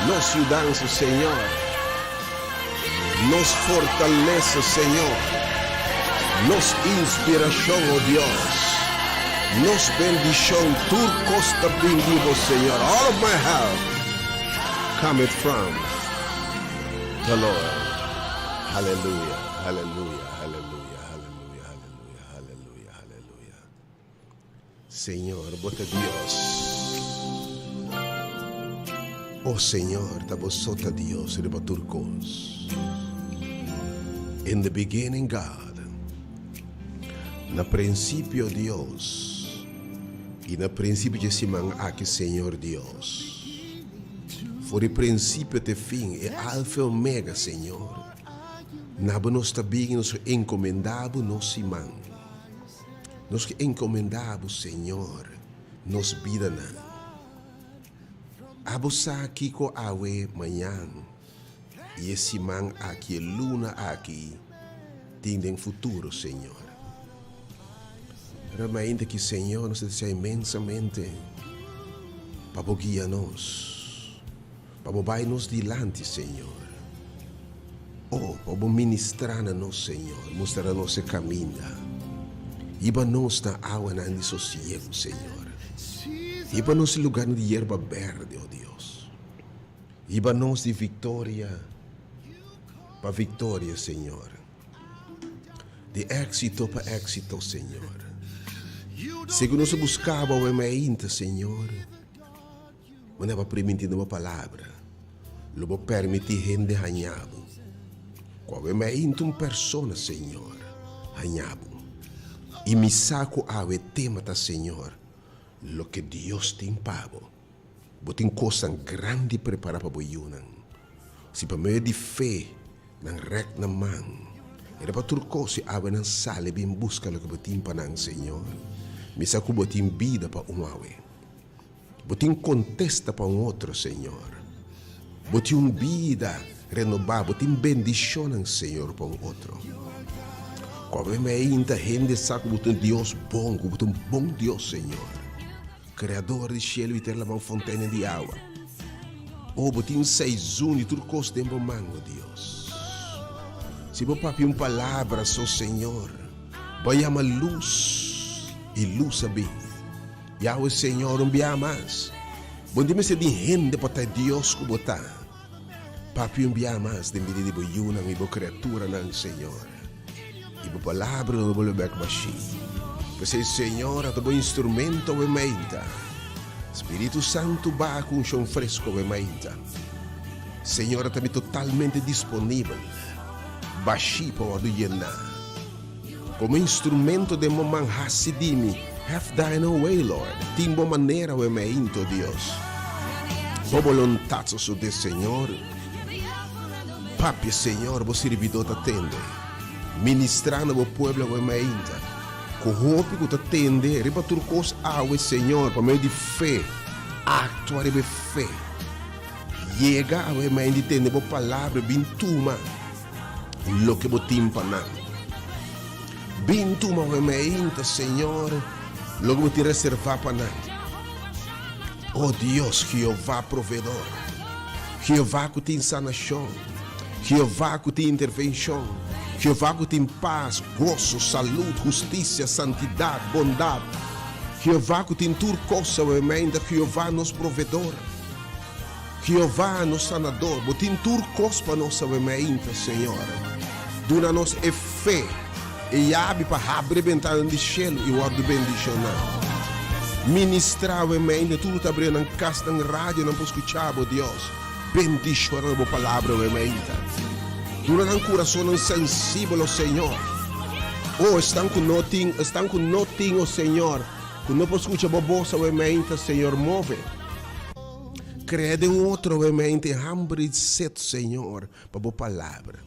Nos yudansa, Señor. Nos fortalesa, Señor. Nos inspirashon, o Dios. Nos bendishon, tur kos ta bin di bo, Señor. All of my help cometh from the Lord. Haleluya, haleluya, haleluya, haleluya, haleluya, haleluya, haleluya. Señor, bo ta Dios. O Señor, ta bo so ta Dios riba tur kos. In the beginning God. Na prinsipio Dios. I na prinsipio dje siman aki Señor Dios. For di prinsipio te fin, e Alfa e Omega, Señor. Na bo nos ta bin i nos a enkomendá bo nos siman. Nos ke enkomendá bo, Señor, nos bidanan. Abo sa kiko awe, mañan, i e siman aki, e luna aki tin den futuro, Señor. Pero mainta ki, Señor, nos ta desea inmensamente pa bo guia nos, pa bo bai nos dilanti, Señor. Oh, pa bo ministrá na nos, Señor, mustra nos e kaminda. Hiba nos na awanan di sosiegu, Señor. Hiba nos e lugarnan di yerba berde, oh Dios. Hiba nos di viktoria pa viktoria, Señor. Di éksito pa éksito, Señor. Segun nos a buska bo awe mainta, Señor. Bo na primintí den bo palabra, lo bo permití hende haña bo. Ku awe mainta un persona, Señor, haña bo. I mi sa ku awe tema ta, Señor, loke Dios tin pa bo. Bo tin kosnan grandi prepará pa bo yunan. Si pa medio di fe nan rèk nan man, e ta pa tur kos si awe nan sali bin buska loke bo tin pa nan, Señor. Mi sa ku bo tin bida pa un awe. Bo tin kontesta pa un otro, Señor. Bo tin un bida renobá, bo tin bendishonnan, Señor, pa un otro. Ku awe mainta hende sa ku bo ta un Dios bon, ku bo ta un bon Dios, Señor, Kreador di shelu i tera laman fontena di awa. O, bo tin seizun di tur kos den bo man, o Dios. Si bo papia un palabra so, Señor, bo a yama lus, i lus a bin. Yahweh Señor, un bia mas, bo no tin mester di hende pa ta e Dios ku bo ta. Papia un bia mas den bida di bo yunan i bo kriaturanan, Señor, i bo palabra lo no bolbe bek bashí. P'esei, Señor, ata bo instrumento awe mainta. Spiritu Santu baha ku unshon fresko awe mainta. Señor, ata mi totalmente disponibel, bashí pa wòrdu yená. Komo instrumento den bo man hasi di mi, Have thine own way, Lord. Tin bo manera awe meinto, Dios. Bo boluntat sosodé, Señor. Papia, Señor, bo sirbidó ta tende. Ministrá na bo pueblo awe meinta. Ku hopi ku ta tende riba tur kos awe, Señor, pa medio di fe, aktua riba e fe. Yega awe meinta di tende bo palabra, bin tuma. Loke bo tin pa nan. Bin tuma awe meinta, Señor, loke bo tin reservá pa nan. O Dios, Jehová proveedor, Jehová ku tin sanashon, Jehová ku tin intervenshon, Jehová ku tin pas, goso, salud, hustisia, santidat, bondat, Jehová ku tin tur kos awe meinta, Jehová nos proveedor. Jehová, nos Sanador, bo tin tur kos pa nos awe mainta, Señor. Duna nos e fe, e yabi pa habri e bentananan di shelu i wòrdu bendishoná. Ministrá awe mainta tur ku ta abrió nan kas, nan radio, nan por skuchá bo, Dios. Bendishoná bo palabra awe mainta. Duna nan kurasonnan sensibel, o Señor. O esnan ku no tin, esnan ku no tin, o Señor, ku no por skucha bo bos awe mainta, Señor, move. Crea den un otro awe mente hamber y sed, Señor, pa bo palabra.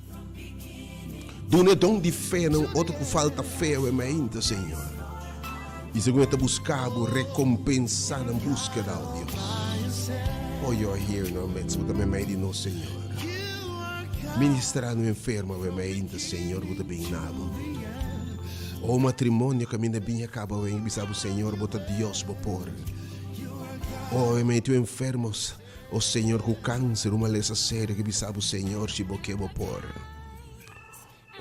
Duna e don di fe na un otro cu falta fe awe mente, Señor. Y segun e ta busca bo, recompensa nan busqueda, oh Dios. Oh, you are here in our midst, bo ta meimei di nos, Señor. Ministra no enfermo awe mente, Señor, bo ta bin na bo. Oh, matrimonio caminda bin a caba awe, bisa bo, Señor, bo ta Dios, bo por. Oh, e mei tu enfermos. O Señor, ku kanser, un malesa serio ke bisa bo, Señor, si bo ke bo por.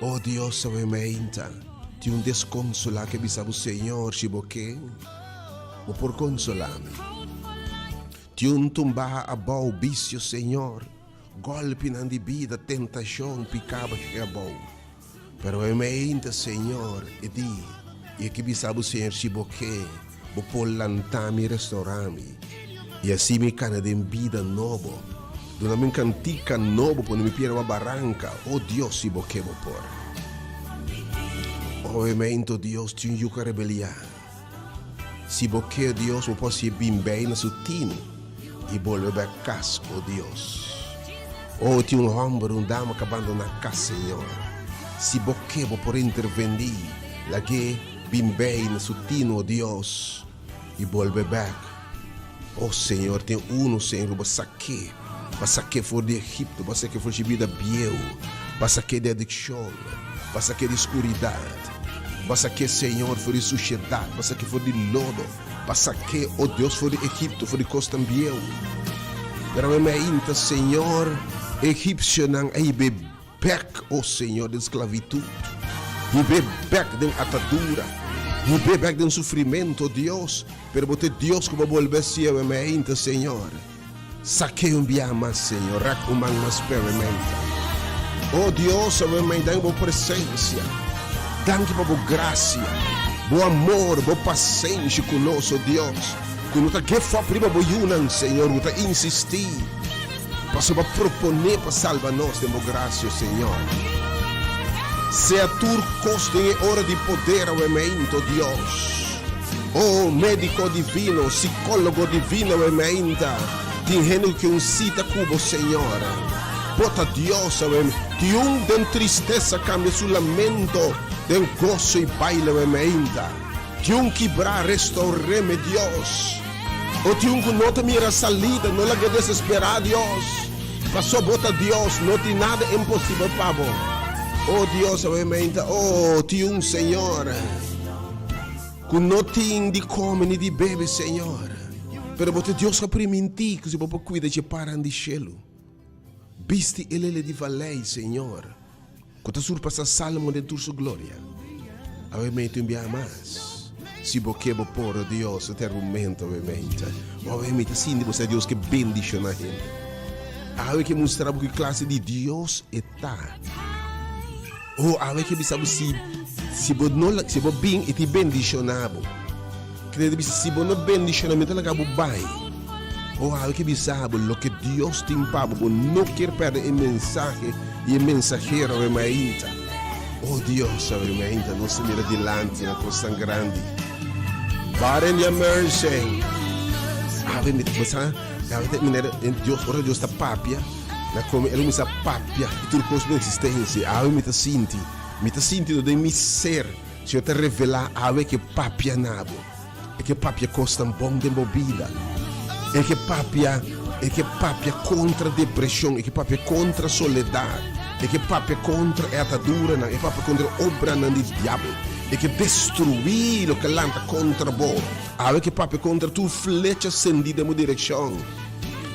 O Dios, awe meinta, tin un deskonsolá ke bisa bo, Señor, si bo ke, bo por konsolá mi. Tin un tumbaha abou, bisio, Señor, gòlpinan di bida, tentashon, piká bash'é abou. Pero e meinta, Señor, e di, i e ke bisa bo, Señor, si bo ke, bo por lanta mi i restourá mi, i hasi mi kana den bida nobo. Duna mi un kantika nobo, pone mi pia riba baranka. O Dios, si bo ke, bo por. O e meinta, o Dios, tin un yu ku a rebeliá. Si bo ke, Dios, bo por hasié bin bei na su tinu i bolbe bek kas, o Dios. O, tin un hòmber, un dama ku a bandoná kas, Señor. Si bo ke, bo por intervendí, lag'é bin bei na su tinu, o Dios, i bolbe bek. O Señor, tin unu, Señor, ku bo sak'é, bo a sak'é for di Egipto, bo a sak'é for di bida bieu, bo a sak'é di adikshon, bo a sak'é di skuridat, bo a sak'é, Señor, for di sushedat, bo a sak'é for di lodo, bo a sak'é, o Dios, for di Egipto, for di kosnan bieu. Pero awe mainta, Señor, e egipsionan a hib'é Bek, o Señor, den sklavitut. Hib'é bek den atadura. Hib'é bek den sufrimentu, o Dios. Pero bo ta e Dios ku bo bolbe sieu e meinta, Señor. Sak'é un bia mas, Señor. Rèk un man mas p'e e meinta. O Dios, awe meinta den bo presensia. Danki pa bo grasia, bo amor, bo pasenshi ku nos, o Dios, ku no ta give up riba bo yunan, Señor, bo ta insistí. Pasobra bo a proponé pa salba nos den bo gracia, Señor. Sea tur cos den e ora di poder awemeinto, Dios. Oh, médico divino, psicólogo divino awemeinta, tin hende cu ke un cita cu bo, Señor. Bo ta Dios awem, tin un den tristesa cambia su lamento den goso y baile awemeinta. Tin un kibrá, restaur'é, Dios. O tin un ku no ta mira salida, no lag'é desesperá, Dios. Paso bo ta Dios, no tin nada imposibel pa bo. O Dios, awe meinta, o tin un, Señor, ku no tin di kome ni di bebe, Señor. Pero bo ta Dios ku a primintí ku si bo por kuida dje paran di shelu. Bisti e lele di valei, Señor. Ku ta surpasá Sálomon den tur su gloria. Awe meinta un biaha mas. Si bo ke bo por, o Dios, e argumento awe meinta. O awe mi ta sinti bo sa Dios ke bendishoná hende. Awe ke mustra bo ki klase di Dios e ta. O awe ke bisa bo si si bo no si bo bin e tin bendishoná bo. Kende ta bisa si bo no bendishoná mi ta laga bo bai. O awe ke bisa bo loke Dios tin pa bo, bo no kier perde e mensahe i e mensahero awe mainta. O Dios, awe mainta nos ta mira dilanti na kosnan grandi. Paren di mercy. Awe mi ta sa, awe ta manera Dios, ora Dios ta papia, na kome el kuminsá papia i tur kos na eksistensia. Awe mi ta sinti, mi ta sinti no den mi ser, Señor ta revelá awe ke papia na bo. E ke papia kosnan bon den bo bida. E ke papia, e ke papia kontra depreshon, e ke papia kontra soledat, e ke papia kontra e ataduranan, e papia kontra e obranan di diabel. E ke destruí loke lanta kontra bo. Awe ke papia kontra tur flecha sendí den bo direkshon.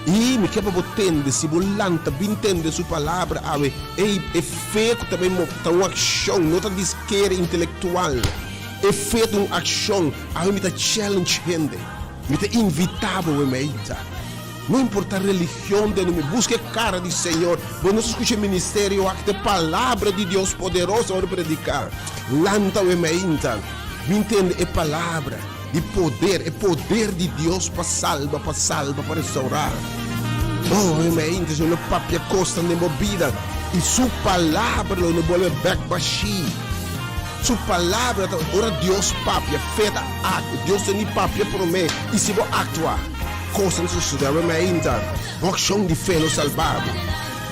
I mi ke pa bo tende, si bo lanta bin tende su palabra awe, ey, e fe ku ta bay move ta un akshon, no ta diskere intelektual. E fe ta un akshon. Awe mi ta challenge hende. Mi ta invita bo we meita. No importa religion den mi, buska e kara di Señor. Bo no ta skucha e ministerio aki, ta e palabra di Dios poderoso a wòrdu prediká. Lanta we meinta. Bin tende e palabra di poder, e poder di Dios pa salba, pa salba, pa restaurá. Oh, we meinta, Señor lo papia kosnan den bo bida i su palabra lo no bolbe bèk bashí. Su palabra ta ora Dios papia, fe ta actua. Dios ta ni papia prome y si bo actua, cosnan ta sucede. Awe mainta, bo accion di fe lo salba bo.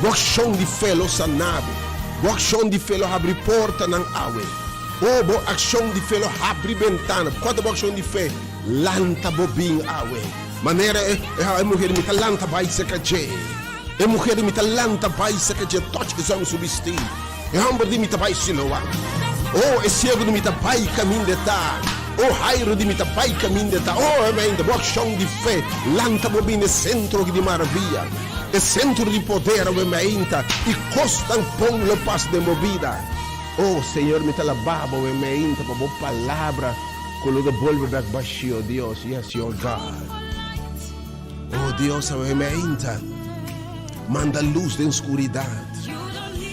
Bo accion di fe lo sana bo. Bo accion di fe lo habri portanan awe. Oh, bo accion di fe lo habri bentana. Cua ta bo accion di fe? Lanta bo bin awe. Manera e e muher di mi ta lanta bai cerca dje. E muher di mi ta lanta bai cerca dje, toch e zon su bisti. E hòmber di mi ta bai Siloa. O, e siegu di mi ta bai kaminda e ta. O Jairo di mi ta bai kaminda ta. O gemeente, bo akshon di fe lanta bo bini e sentro di maravia, e sentro di poder awe meinta i kosnan bon lo pasa den bo bida. O Señor, mi ta laba bo awe meinta pa bo palabra ku lo ta bolbe bek bashí, o Dios. Yes, your God. O Dios, awe meinta manda lus den skuridat.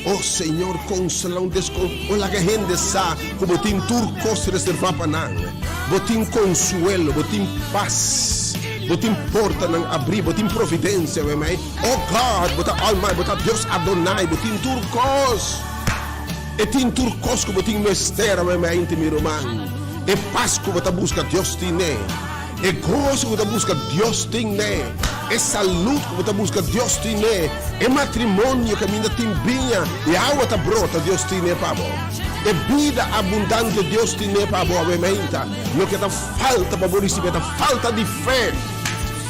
O Señor, konsolá un deskon. O laga hende sa ku bo tin tur kos reservá pa nan. Bo tin konsuelo, bo tin pas, bo tin portanan abrí, bo tin providensia, wemei. O God, bo ta Almighty, bo ta Dios Adonai, bo tin tur kos. E tin tur kos ku bo tin mester, wemei, inti mi ruman. E pas ku bo ta buska, Dios tin'é. E goso ku bo ta buska, Dios tin n'e. E salud ku bo ta buska, Dios tin n'e. E matrimonio kaminda tin biña i awa ta brota, Dios tin n'e pa bo. E bida abundante, Dios tin n'e pa bo. Awe meinta, loke ta falta pa bo risibí ta falta di fe.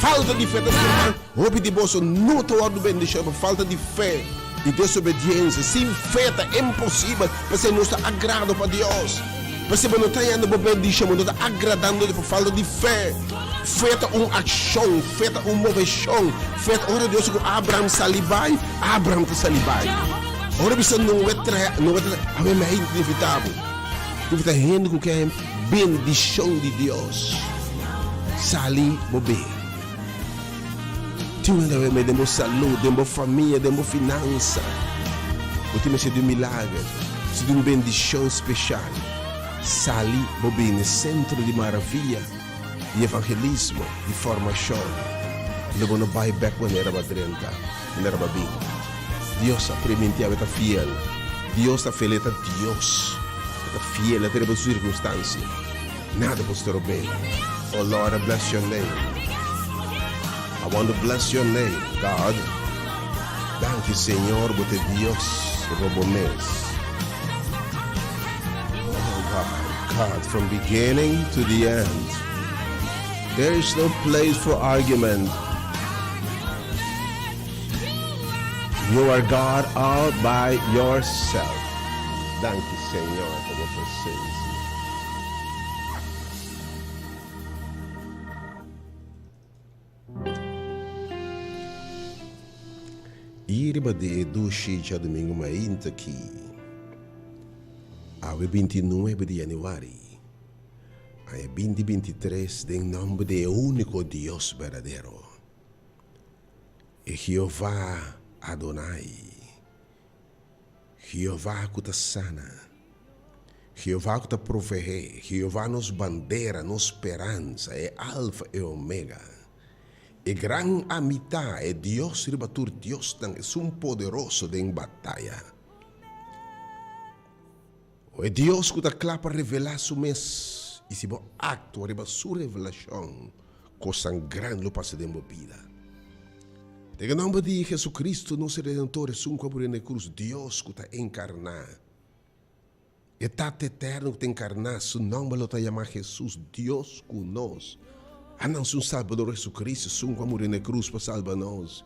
Falta di fe ta stroba hopi di boso no ta wòrdu bendishon pa falta di fe i desobediensia. Sin fe ta imposibel p'esei nos ta agrado pa Dios. P'esei bo no ta hañando bo bendishon, bo no ta agradando Dios pa falta di fe. Fe ta un akshon, fe ta un moveshon. Fe ta ora Dios ku Abraham sali bai, Abraham ta sali bai. Ora bisa Noe traha, Noe ta traha. Awe mi a invitá bo. Invitá hende ku ke haña bendishon di Dios. Sali bo bin. Tin un awe den bo salud, den bo famia, den bo finansa. Bo tin mester di un milager, mester di un bendicion special. Sali bo bini Centro di Maravilla di Evangelismo, di Formacion. Lo bo no bai bek manera bo a drenta, manera bo a bin. Dios a priminti awe ta fiel. Dios ta fiel, e ta Dios. E ta fiel, e ta riba su circunstancia. Nada por strob'é. Oh Lord, I bless your name. I want to bless your name, God. Danki, Señor, bo ta e Dios riba bo mes. Oh God, God, from beginning to the end. There is no place for argument. You are God all by yourself. Danki, Señor, pa bo presencia. I riba di e dushi djadumingu mainta aki, awe bintinuebe di yanüari, aña binti bintitres, den nòmber di e úniko Dios berdadero, e Jehová Adonai, Jehová ku ta sana, Jehová ku ta proveé, Jehová nos bandera, nos speransa, e Alfa e Omega, e Gran Amitá, e Dios riba tur diosnan, esun poderoso den bataya. O e Dios ku ta kla pa revelá su mes, i si bo aktua riba su revelashon, kosnan gran lo pasa den bo bida. Den e nòmber di Jesucristo, nos Redentor, esun ku a muri na e krus, Dios ku ta enkarná, e Tata Eterno ku ta enkarná, su nòmber lo ta yamá Jesus, Dios ku nos. A nanse un Salbador, Jesucristo, esun ku a muri na e krus pa salba nos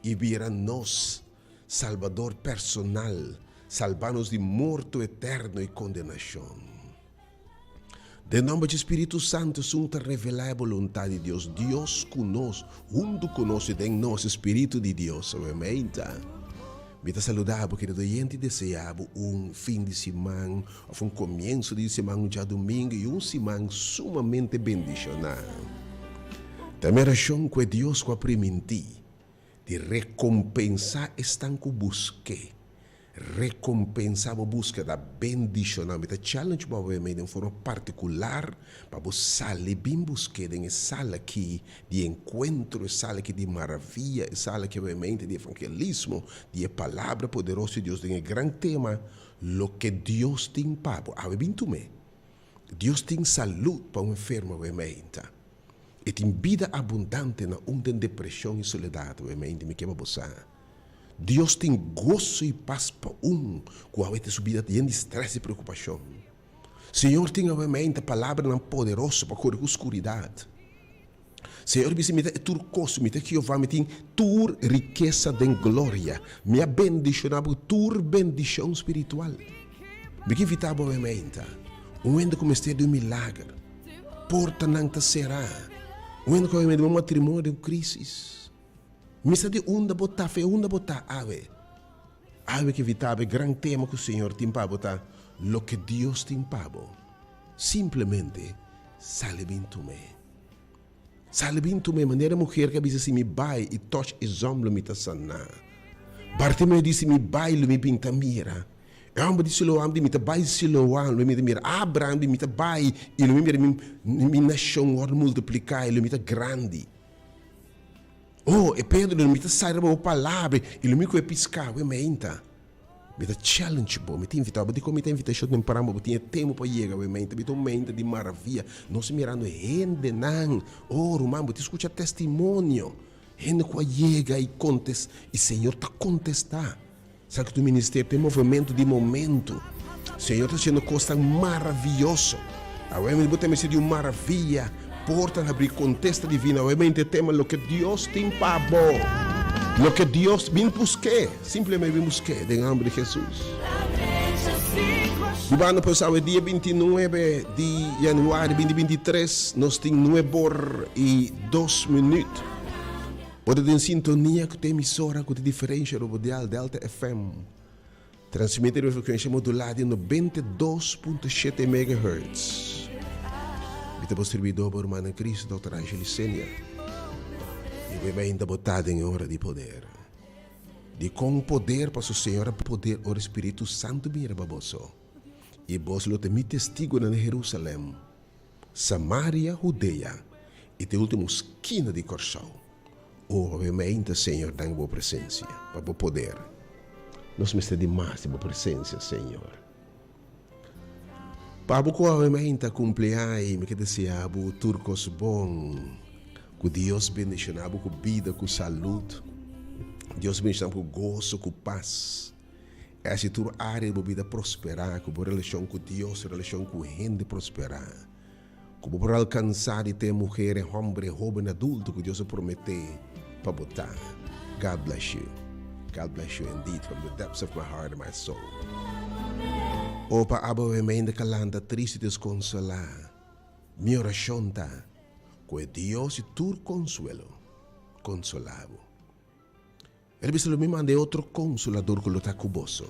i bira nos Salbador personal, salba nos di morto eterno i kondenashon. Den nòmber dje Spiritu Santu esun ta revelá e boluntat di Dios, Dios ku nos, huntu ku nos i den nos, e Spiritu di Dios. Obviamente, mi ta saludá bo, kerido oyente, i deseá bo un fin di siman òf un komienso di siman, un djadumingu i un siman sumamente bendishoná. Ta mi orashon ku e Dios ku a primintí di rekompensá esnan ku busk'é. Rekompensá bo búskeda bendishoná. Mi ta challenge bo awe den forma partikular pa bo sali bin busk'é den e sala aki di enkuentro, e sala aki di maravia, e sala aki obviamente di evangelismo, di e Palabra poderoso di Dios den e gran tema Loke Dios tin pa bo. Awe bin tum'é. Dios tin salud pa un enfermo awe meinta. E tin bida abundante na un den depresion i soledad awe meinta. Mi ke pa bo sa. Dios tin goso i pas pa un ku awe ta su bida yen di strès i preokupashon. Señor tin awe meinta palabranan poderoso pa kore ku skuridat. Señor bisa, Mi ta e tur kos, mi ta Jehová, mi tin tur rikesa den gloria. Mi a bendishoná bo ku tur bendishon spiritual. Mi ke invitá bo awe meinta, un hende ku mester di un milager. Portanan ta será. Un hende ku a mete bo matrimonio den un krísis. Mi sa di unda bo ta, fe unda bo ta awe. Awe ke evitá e gran tema ku Señor tin pa bo ta loke Dios tin pa bo. Simplemente sali bin tum'é. Sali bin tum'é manera e muher ku a bisa si mi bai i tòch e zòm lo mi ta saná. Bartimeo di si mi bai lo mi bin ta mira. E hòmber di Siloam di mi ta bai Siloam lo mi ta mira. Abraham di mi ta bai i lo mi mira mi nashon wòrdu multipliká i lo mi ta grandi. Oh, e Pedro lo mi ta sa riba bo palabra i lo mi ku e piská awe meinta. Mi ta challenge bo, mi ta invitá bo. Dikon mi ta invitashon tempran bo? Bo tin e tempu pa yega awe meinta. Mi ta un meinta di maravia. Nos ta mirando hendenan. Oh, ruman, bo tin skucha testimonio. Hende ku a yega i kontes, i Señor ta kontestá. Sa ku tu ministerio ta e movementu di momentu. Señor ta hasiendo kosnan maravioso. Awe bo ta mester di un maravia, portanan habrí, kontesta divino. Awe mente e tema loke Dios tin pa bo. Loke Dios, bin busk'é, simplemente bin busk'é den nomber di Hesus. Di banda pues awe dia 29 di januari 2023 nos tin nuebor i dos minuut. Bo ta den sintonia ku ta emisora ku ta diferensha riba dial Delta FM. Transmite riba frekuensha modulá di 92.7 megahertz. Mi ta bo sirbidó, bo ruman den Cristo, Dòkter Angel Licenia. I bo mainta bo ta den e ora di poder. Dikon poder? Pasobra Señor a poder ora e Spiritu Santu bini riba boso, i boso lo ta mi testigunan na Herusalèm, Samaria, Hudea i te ultimo skina di Kòrsou. O obviamente, Señor, danki bo presensia, pa bo poder. Nos mester di mas di bo presensia, Señor. Pa bo ku obviamente a kumpli ai, mi ke desea bo tur kos bon. Ku Dios bendishoná bo ku bida, ku salud. Dios bendishoná bo ku goso, ku pas. E hasi tur área di bo bida prosperá, ku bo relashon ku Dios, relashon ku hende prosperá. Ku bo por alkansá di ta e muher, e hòmber, e hóben adulto ku Dios a prometé pa bo ta. God bless you. God bless you indeed from the depths of my heart and my soul. O pa abo e mente ka lanta trist i deskonsolá, mi orashon ta ku e Dios di tur konsuelo konsolá bo. El bisa, Lo mi manda e otro Konsolador ku lo ta ku boso.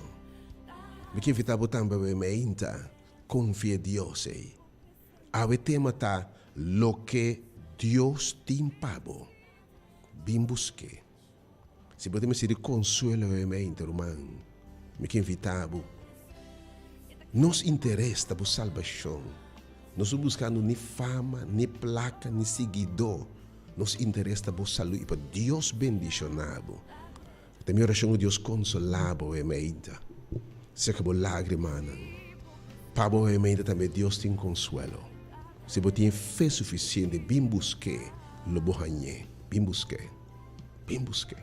Mi ke invitá bo tambe awe meinta, konfia Dios ei. Awe tema ta Loke Dios tin pa bo. Bin busk'é. Si bo ta mester di konsuelo awe meinta, ruman, mi ke invitá bo. Nos interes ta bo salbashon. Nos no buskando ni fama, ni plaka, ni siguidó. Nos interes ta bo salú i pa Dios bendishoná bo. Ta mi orashon ku Dios konsolá bo e meinta. Seka bo lágrimanan. Pa bo e meinta tambe Dios tin konsuelo. Si bo tin e fe sufisiente, bin busk'é, lo bo hañ'é. Bin busk'é. Bin busk'é.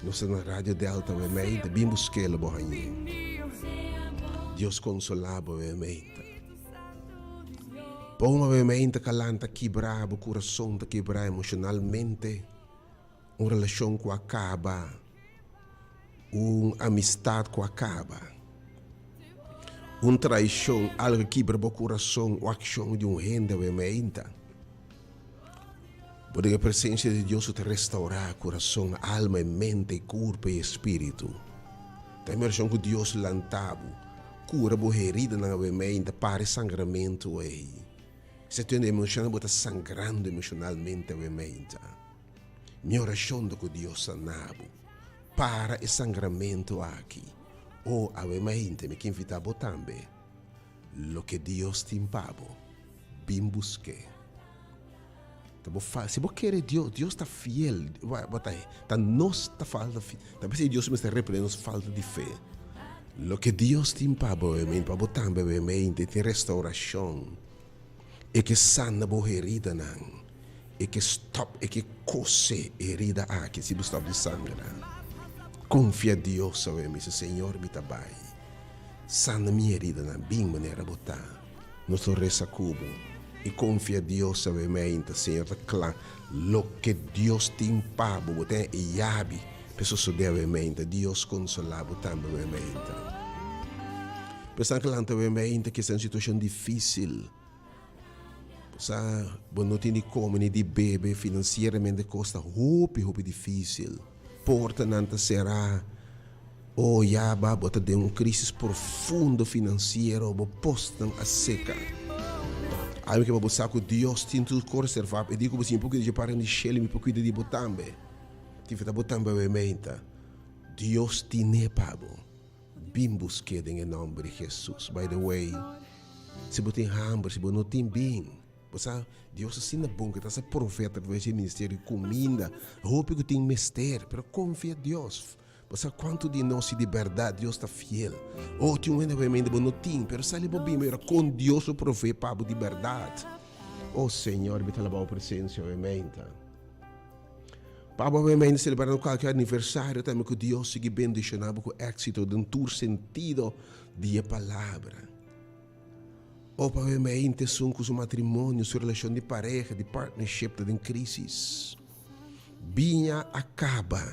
Nos ta na Radio Delta e meinta, bin busk'é, lo bo hañ'é. Dios konsolá bo e meinta. Bo movimento ka lanta kibra bo kurason ta kibra emoshonalmente, un relashon ku a kaba, un amistat ku a kaba, un traishon, algu a kibra bo kurason o akshon di un hende obviamente. Bo den e presensia di Dios ku ta restaurá kurason, alma i mente i kurpa i espíritu. Ta e mershon ku Dios lanta bo, kura bo heridanan awe mei, ta para e sangramentu ei. Si ta un emoshon bo ta sangrando emoshonalmente awe mei, ta mi orashon ta ku Dios sana bo, para e sangramentu aki. O awe mei, mi ke invita bo tambe, loke Dios tin pa bo, bin busk'é. Ta bo fa, si bo kere Dios, Dios ta fiel. Bo ta, ta nos ta falta fe. Ta p'esei Dios mester reprende nos falta di fe. Loke Dios tin pa bo, amen, pa bo tambe, amen, e tin restauracion. E ke sana bo heridanan. E ke stop, e ke kose e herida aki si bo stop di sangra. Confia Dios, amen, bisa, Señor, mi ta bai. Sana mi heridanan, bin manera bo ta. Nos lo resa ku bo i konfia Dios awe meinta Señor ta kla loke Dios tin pa bo bo ten e yabi pa e sosode awe meinta Dios konsola bo tambe awe meinta Pesnan ku lanta awe meinta kisa un situashon difisil. Sa bo no tin di come ni di bebe, financieramente cos ta hopi hopi dificil, portanan ta cera, oh ya ba bo ta den un crisis profundo financiero, bo postnan a seca. Ami ke pa bo sa cu Dios tin tur cos reserva, e di cu bo si mi por cuida dje parnan di shelu mi por cuida di bo tambe. Tin fe ta bo tambe awe meinta. Dios tine pa bo. Bin busk'é den e nòmber di Hesus. By the way, si bo tin hamber, si bo no tin bin, bo sa, Dios asina bon ku e ta sa provee atraves di e ministerio di kuminda. Hopi ku tin mester, pero konfia Dios. Bo sa kuantu di nos si di bèrdat Dios ta fiel. Oh, tin un hende obviamente bo no tin, pero sali bo bin mira kon Dios lo provee pa bo di bèrdat. Oh Señor, mi ta alabá bo presensia obviamente. Pa bo obviamente celebrando cualkier aniversario tambe cu Dios sigui bendiciona bo cu exito den tur sentido di e palabra. O pa obviamente esun cu su matrimonio, su relacion di pareha, di partnership ta den crisis. Biña a caba.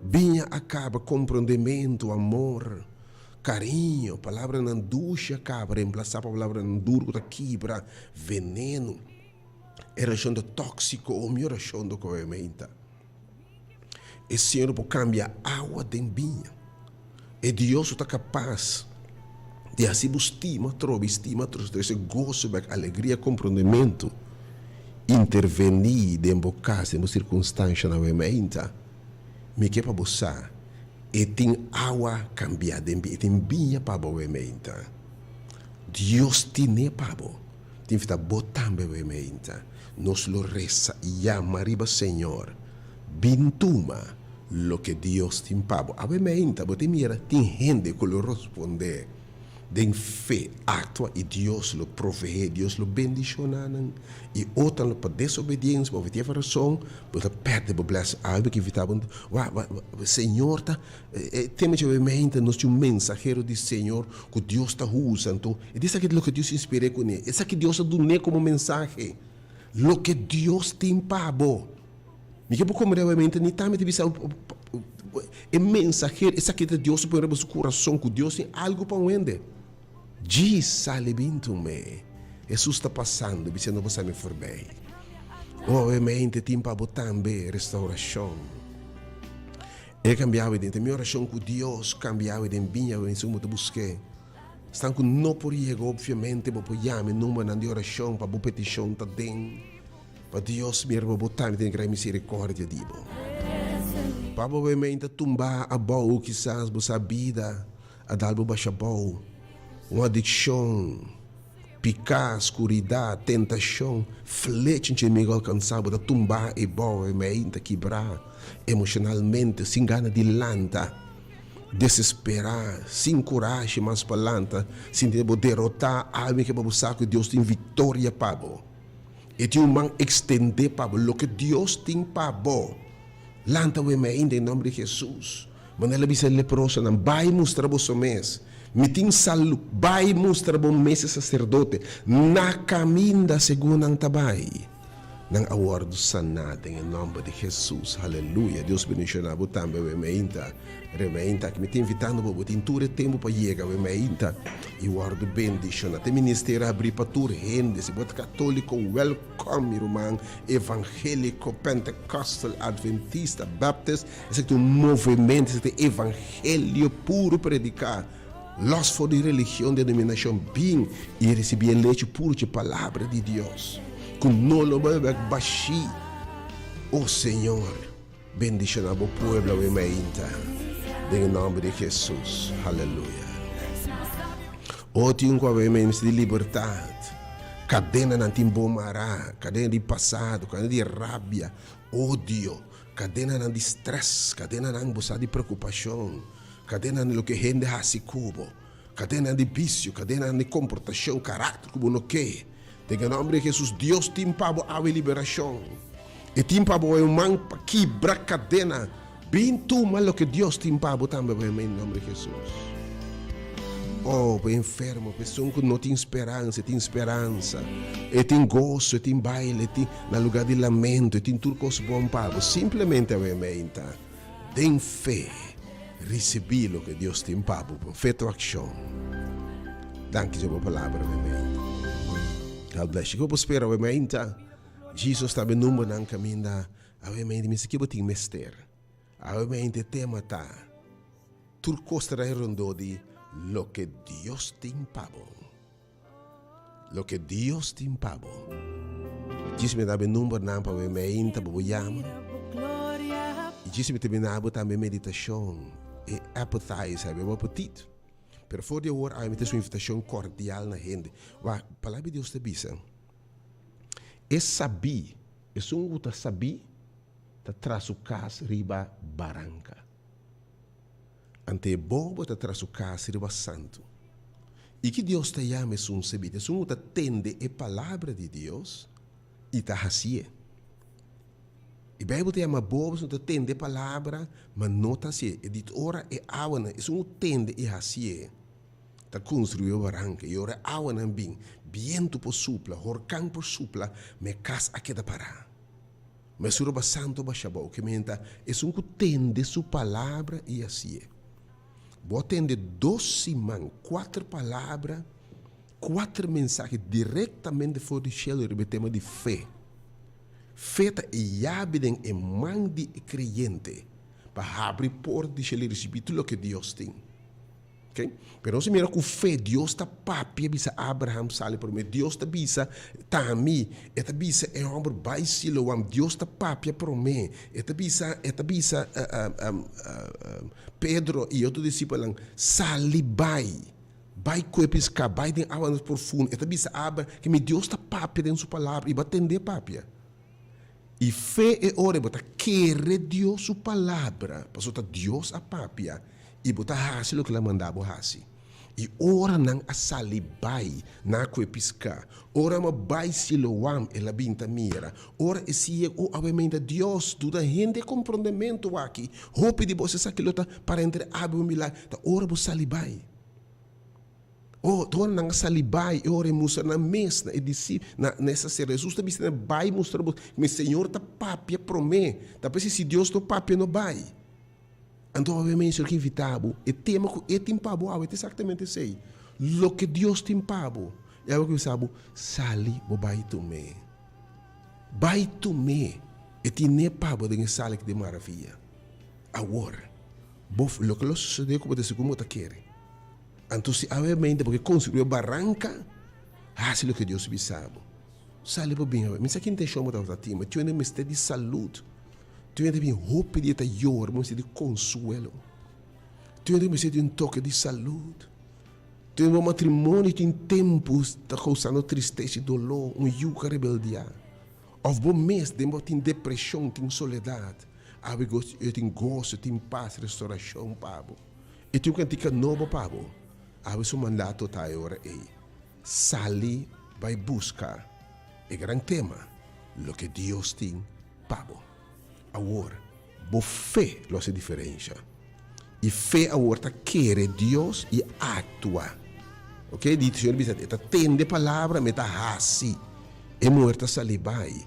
Biña a caba, comprondemento, amor, cariño, palabranan dushi a caba, reemplasa pa palabranan duro cu ta kibra, veneno. E relashon ta tóksiko o mi orashon ta kohe meinta. E Señor por kambia awa den biña. E Dios ta kapas di hasi bo stima atrobe i stima atrobe, trese goso bèk, alegria, komprondementu, intervení den bo kas, den bo sirkunstanshanan awe meinta. Mi ke pa bo sa, e tin awa kambiá den biña, e tin biña pa bo awe meinta. Dios tine pa bo. Tin fita bo tambe wei meinta. Nos lo resa i yama riba Señor, Bin tuma loke Dios tin pa bo. Awe meinta bo tin mira tin hende ku lo rospondé den fe, aktua i Dios lo proveé, Dios lo bendishoná nan. I otronan lo pa desobediensia, pa watièver rason, bo ta pèrdè bo blessing. Awe mi ke invitá bo, wa, wa, Señor ta E tema dje mente nos tin un mensahero di Señor ku Dios ta usa. Anto, e di esaki ta loke Dios inspir'é kuné. Esaki Dios a dun'é komo mensahe. Loke Dios tin pa bo. Mi ke bo komprendé awe mente ni tambe ta bisa e mensahero, esaki ta Dios a pone riba su kurason ku Dios tin algu pa un hende. Djis sali bin tum'é. Hesus ta pasando, bisando bo sa mi forbei. O awe mente tin pa bo tambe restaurashon. E cambiawe den ta mi oracion cu Dios cambiawe den biña wen su bo ta busque. Esnan cu no por yega obviamente bo por yama e numbernan di oracion pa bo peticion ta den pa Dios mira bo bo tambe tin gran misericordia di bo. Pa bo obviamente ta tumba abou kisas bo sa bida a dal bo basha abou un adiccion. Piká, skuridat, tentashon, flecha dje enemigu alkansá bo ta tumbá e bou e mei ta kibrá emoshonalmente, sin gana di lanta, desesperá, sin kurashi mas pa lanta, sinti bo derotá, algu ke pa bo sa ku Dios tin viktoria pa bo. E tin un man ekstendé pa bo, loke Dios tin pa bo. Lanta wei mei den nòmber di Hesus. Manera el a bisa e leprosonan, Bai mustra boso mes. Mi tin salu. Bai mustra bo mes e saserdote. Na kaminda segun nan ta bai, nan a wòrdu saná den e nòmber di Hesus. Haleluya! Dios bendishoná bo tambe awe meinta. Re meinta aki mi ta invitando bo, bo tin tur e tempu pa yega awe meinta i wòrdu bendishoná. Te ministerio a habrí pa tur hende. Si bo ta katóliko, wèlkòm mi ruman, evangéliko, pentekostal, adventista, baptist. Esaki ta un movemento, esaki ta e evangelio puru prediká, lòs for di religion, denominashon, bin i risibí e lechi puru dje Palabra di Dios, ku no lo bai bèk bashí. O Señor, bendishoná Bo pueblo awe mainta, den e nòmber di Hesus. Haleluya. O tin un ku awe mainta mester di libertat. Kadenanan tin bo mará, kadena di pasado, kadena di rabia, odio, Kadenanan di strès, kadenanan bo sa di preokupashon, kadenanan di loke hende hasi ku bo, kadenanan di bisio, kadenanan di komportashon, karakter ku bo no ke. Den e nòmber di Hesus, Dios tin pa bo awe liberashon. E tin pa bo awe un man pa kibra kadena. Bin tuma loke Dios tin pa bo tambe awe den nòmber di Hesus. Oh, pa e enfermo, pa esun ku no tin speransa, e tin speransa, e tin goso, e tin baile, e tin na lugá di lamento, e tin tur kos bon pa bo. Simplemente awe meinta, den fe, risibí loke Dios tin pa bo. Pon fe tu akshon. Danki dje bo palabra awe meinta. God bless you. Ku bo por spera awe mainta? Jesus ta be numbernan kaminda awe mainta mi sa ki bo tin mester. Awe mainta e tema ta tur kos ta rai rondó di loke Dios tin pa bo. Loke Dios tin pa bo. Djis mi ta be numbernan pa awe mainta bo bo yama. I djis mi ta bina bo tambe meditashon e appetizer, bo apetit. Pero for di awor ami ta su invitashon kordial na hende. Wak, Palabra di Dios ta bisa, E sabí, esun ku ta sabí, ta traha su kas riba baranka. Ante e bobo ta traha su kas riba santu. I ki Dios ta yama esun sabí? Ta esun ku ta tende e Palabra di Dios i ta hasié. E Bijbel ta yama bobo esun ta tende e palabra, ma no ta hasié. E dit ora e awanan, esun ku tende i hasié, ta konstruí e baranka. I ora e awanan bin, bientu por supla, horkan por supla, ma e kas a keda pará. Ma esun roba santu a basha abou, ke menta esun ku tende su palabra i hasié. Bo a tende dos siman, kuater palabra, kuater mensahe direktamente for di shelu riba e tema di fe. Fe ta e yabi den e man di e kreyente pa habri porta di shelu i risibí tur loke Dios tin. Ok? Pero nos a mira ku fe Dios ta papia bisa Abraham sali promé. Dios ta bisa Tami, e ta bisa e hòmber bai Siloam. Dios ta papia promé. E ta bisa, e ta bisa Pedro i otro disipelnan, sali bai. Bai ku e piská, bai den awanan profundo. E ta bisa Abra ke mi Dios ta papia den su palabra i bo a tend'é papia. I fe e ora bo ta kere Dios su palabra, pasobra ta Dios a papia i bo ta hasi loke el a manda bo hasi. I ora nan a sali bai, nan a ku e piská. Ora nan a bai Siloam, el a bin ta mira. Ora e sieg, o awe-meinta Dios, duda hende e komprondementu aki. Hopi di boso esaki lo ta para entre awe un milagro. Ta ora bo sali bai. O, ta ora nan a sali bai, e ora e mustra nan mes na e disip, na, na e saserdote. Hesus ta bisa nan, Bai mustra bo, mi Señor ta papia promé. Ta p'esei si Dios no papia, no bai. Anto awe mi Señor ke invitá bo, e tema ku E tin pa bo awe ta eksaktamente esei, loke Dios tin pa bo. I awe ke bisa bo, sali bo bai tum'é. Bai tum'é. E tin'é pa bo den e sala ki den maravia. Awor, bo, loke lo sosodé ku bo ta segun bo ta kere. Anto si awe mente bo ke konstruí e baranka, hasi loke Dios bisa bo. Sali bo bin awe. Mi sa ki intenshon bo tabata tin, ma tin hende mester di salud. Tin hende bin hopi di e ta yora, bo mester di konsuelo. Tin hende mester di un toke di salud. Tin hende bo matrimonio tin tempu ta kousando tristesa i doló, un yu ku a rebeldiá. Òf bo mes den bo tin depreshon, tin soledat. Awe yo tin goso, tin pas, restorashon pa bo. E tin un kantika nobo pa bo. Awe su mandato ta e ora ei, Sali bai buska e gran tema, loke Dios tin pa bo. Awor, bo fe lo hasi diferensha. I fe awor ta kere Dios i aktua. Ok, di Señor bisa, e ta tende palabra, ma e ta hasi. E muher ta sali bai.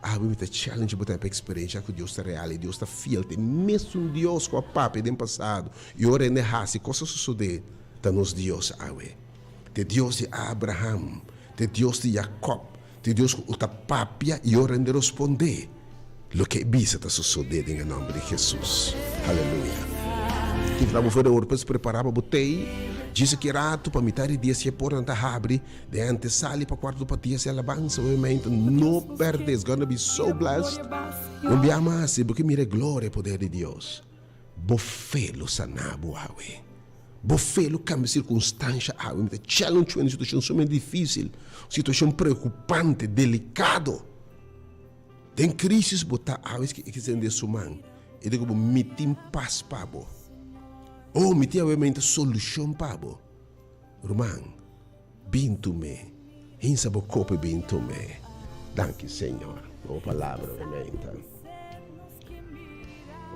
Awe mi ta challenge bo tambe pa experiencia cu Dios ta real y Dios ta fiel. Ta e mesun Dios cu a papia den pasado y ora hende haci cos a sosode, ta nos Dios awe. Ta e Dios di Abraham, ta e Dios di Jacob, ta e Dios cu ta papia y ora hende rosponde, loke e bisa ta sosode den e nomber di Jesus. Haleluya. Tin ta bo for di ora pues prepara pa bo tei. Djis aki rato pa mitad di dia si e portanan ta habri. Den antesali pa cuarto pa dia si alabansa obviamente no perde it's gonna be so blessed. Un bia mas si bo ke mira e gloria e poder di Dios bo fe lo sana bo awe bo fe lo cambia circunstancia awe mi ta challenge bo den situacion sumamente dificil situacion preocupante delicado den crisis bo ta awe e ke den su man e di ku bo mi tin pas pa bo oh mi tin awe solucion pa bo. Ruman, bin tum'é. Hinsa bo kopa i bin tum'é. Danki, Señor, pa bo palabra obviamente.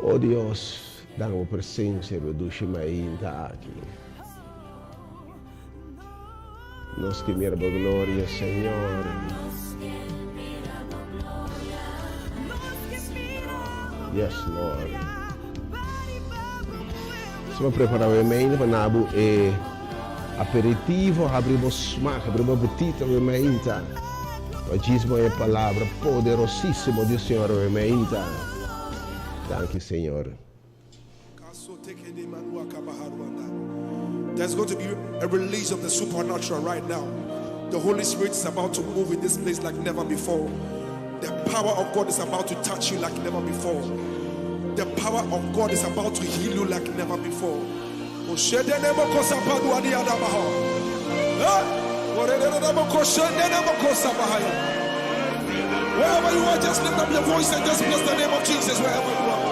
O Dios, danga bo presencia bo dushi mainta aki. Nos ke mira bo gloria, Señor. Yes, Lord. Suma prepara bo mente pa na bo e aperitivo, habri bo smaak, habri bo apetito bo mente. Machismo e palabra poderosísimo di Señor awe meinta. Danki Señor. There's going to be a release of the supernatural right now. The Holy Spirit is about to move in this place like never before. The power of God is about to touch you like never before. The power of God is about to heal you like never before. Wherever you are, just lift up your voice and just bless the name of Jesus wherever you are.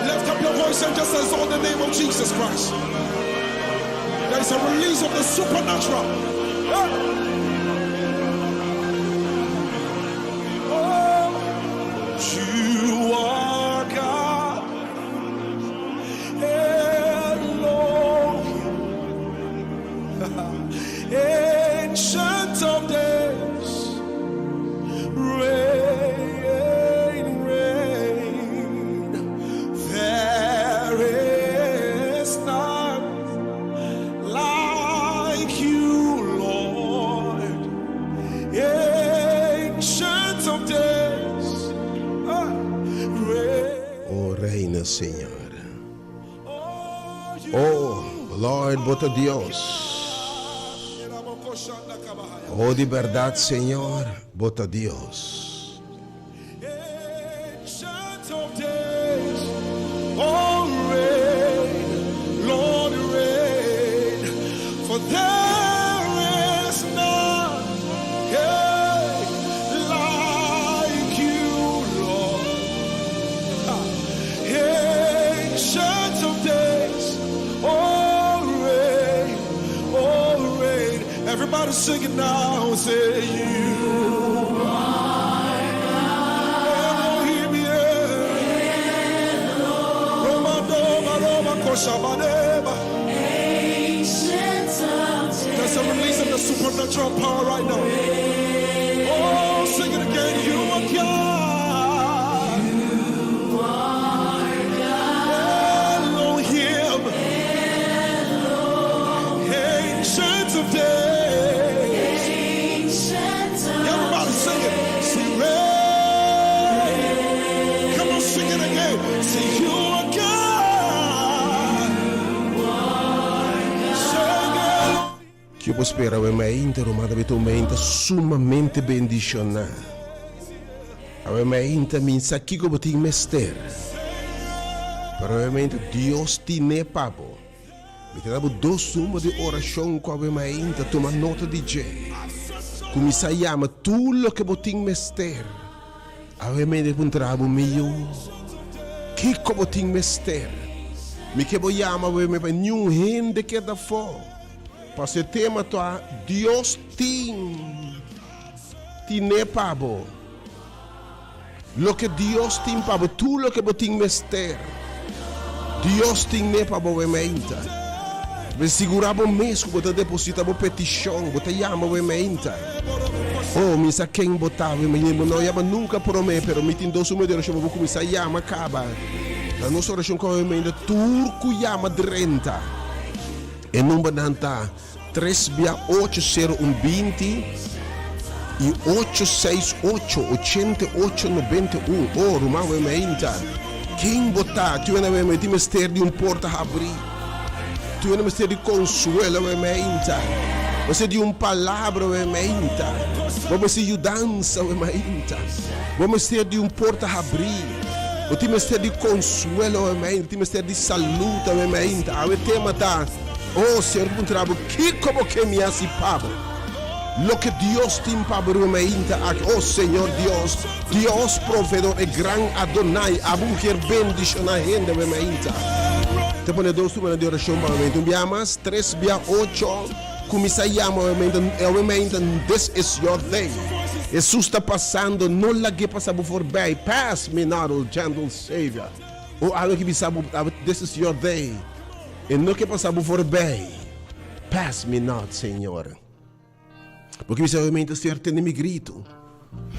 Lift up your voice and just exalt the name of Jesus Christ. There is a release of the supernatural. Oh, you are God. Elohim. Ancient of days. Reign, reign. There is none like you, Lord. Ancient of days. Reign. Oh, reina, Señor. Oh, Lord, bo ta Dios. Oh, di berdad, Señor, bo ta Dios. Ancient of days, oh reign, Lord reign, for there is none yeah, like you, Lord. Ancient of days, oh reign, oh reign. Everybody sing it now, say you are Elohim, yeah. Roma, Doma, Roma, Koshabaneba. There's a release of the supernatural power right now. Oh, sing it again. You are God. You are God. Elohim. Ancient of days. Everybody sing it. Sing reign. Come on, sing it again. Say you are God. Sing it. Ku bo spera awe mainta, ruman, ta un mainta sumamente bendishoná. Awe mainta mi sa kiko bo tin mester. Pero awe mainta Dios tine pa bo. Mi ta da bo dos number di orashon ku awe mainta tuma nota di dje. Kuminsá yama tur loke bo tin mester. Awe mainta puntra bo, Mi yu, kiko bo tin mester? Mi ke bo yama awe mainta pa niun hende keda afó. Paso e tema ta Dios tin tine pa bo. Loke Dios tin pa bo, tur loke bo tin mester, Dios tin ne pa bo wemeinta. Bo sigura bo mes ku bo ta deposita bo petishon, bo ta yama wemeinta. Oh, mi sa ken bo ta, wemeinta. Bo no yama nunka promé, pero mi tin dos uno di orashon pa bo kuminsá yama kaba. Na nos orashon ku wemeinta, tur ku yama drenta. E numbernan ta tres bia ocho sero un binti i ocho seis ocho ochenta i ocho nobenta i un. Oh, ruman wei meinta, ken bo ta? Tur hende wei meinta tin mester di un porta habrí. Tur hende mester di konsuelo wei meinta. Mester di un palabra wei meinta. Bo mester yudansa wei meinta. Bo mester di un porta habrí. Bo tin mester di konsuelo awe mainta, bo tin mester di salud awe mainta. Awe tema ta, Oh, Señor ta puntra bo, kiko bo ke mi hasi pa bo? Loke Dios tin pa bo riba mainta aki. Oh, Señor Dios, Dios proveedor, e gran Adonai, abo ku kier bendishoná hende awe mainta. Ta pone dos numero di orashon pa awe mainta. Un bia mas, tres bia ocho. Kuminsá yama awe mainta, awe mainta, this is your day. Hesus ta pasando, no lag'é pasa bo forbij. Pass me not, O gentle Savior. O awe ki bisa bo, this is your day. E no ke pasa bo forbij. Pass me not, Señor. Bo ke bisa awe mainta, Señor, tende mi gritu.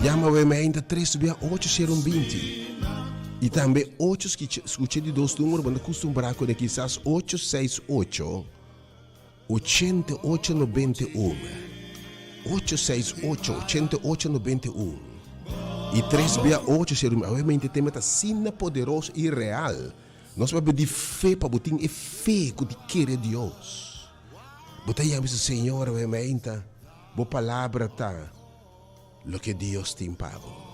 Yama awe meinta tres bia ocho sero un binti. I tambe ocho skucha di dos numero bo ta kustumbrá kuné kisas ocho seis ocho ochenta i ocho 91. 868 88 91 i tres bia ocho sero un. Awe meinta e tema ta asina poderoso i real. Nos papia di fe pa bo tin e fe ku di kere Dios. Bo ta yama bisa Señor awe meinta bo palabra ta loke Dios tin pa bo.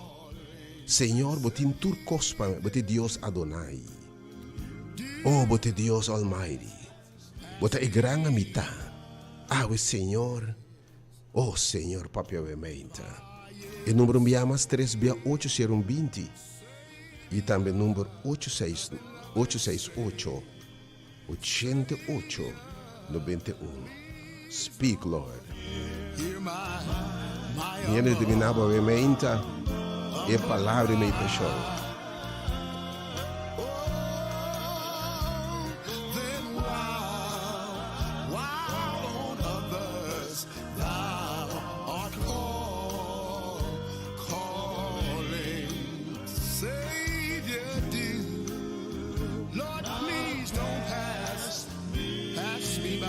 Señor bo tin tur kos pa mi, bo ta e Dios Adonai. Oh bo ta e Dios Almighty. Bo ta e gran amita. Awe Señor, oh Señor papia awe meinta. E number un bia mas tres bia ocho sero un 20 i tambe number ocho seis ocho seis ocho 88 91. Speak, Lord. Mi hende terminá bo awe meinta e palabra di meditashon. Lord, please don't pass, pass me by.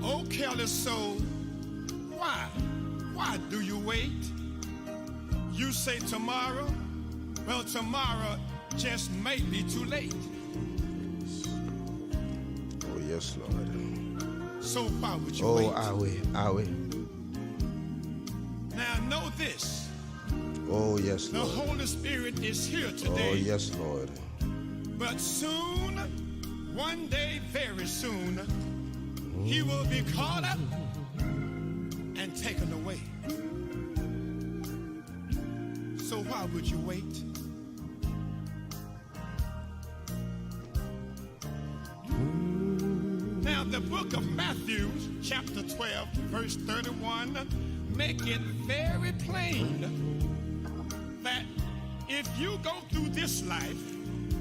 Oh, careless soul, why, why do you wait? You say tomorrow, well, tomorrow just may be too late. Oh, yes, Lord. So why would you Oh, wait? awe, awe. Now know this, Oh, yes, the Lord. Holy Spirit is here Oh, today. yes, Lord. But soon, one day very soon, he will be caught up and taken away. So why would you wait? Now, the book of Matthew, chapter 12, verse 31, make it very plain that if you go through this life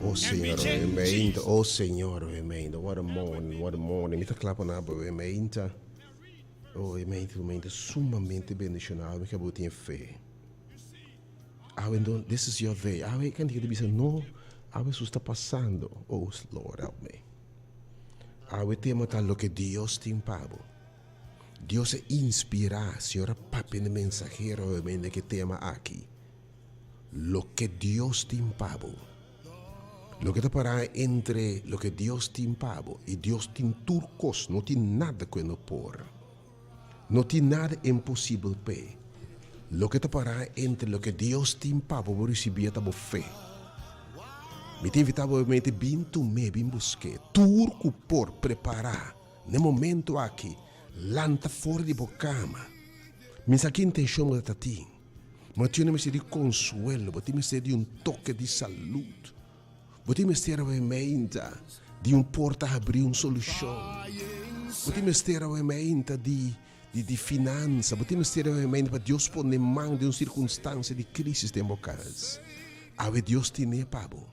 Oh, and Señor, reject amen. Jesus, Oh, Señor, amen. What a morning, what a morning. Mi ta kla pa na amen. Oh, amen, amen. Sumamente bendishoná. Mi ke bo tin fe. Awe, don't, this is your day. Awe, ken ku bisa no? Awe, esei ta pasando. Oh, Lord, help me. Awe, tema ta loke Dios tin pa bo. Dios a inspirá, Señor a papia na mensahero, amen, ku tema aki. Loke Dios tin pa bo. Loke ta para entre loke Dios tin pa bo i Dios tin tur kos, no tin nada ku no por. No tin nada imposibel p'e. Loke ta para entre loke Dios tin pa bo, bo risibí ta bo fe. Mi ta invitá bo mente bin tum'é, bin busk'é. Tur ku por prepará na e momento aki, lanta for di bo kama. Mi sa ki intenshon bo ta tin. Ma tin mester di konsuelo, bo tin mester di un toke di salú. Bo tin mester meinta di un porta habrí, un solushon. Bo tin mester meinta di finansa. Bo tin mester meinta pa Dios pone man den un sirkunstansia di krísis den bo kas. Awe Dios tin pa bo.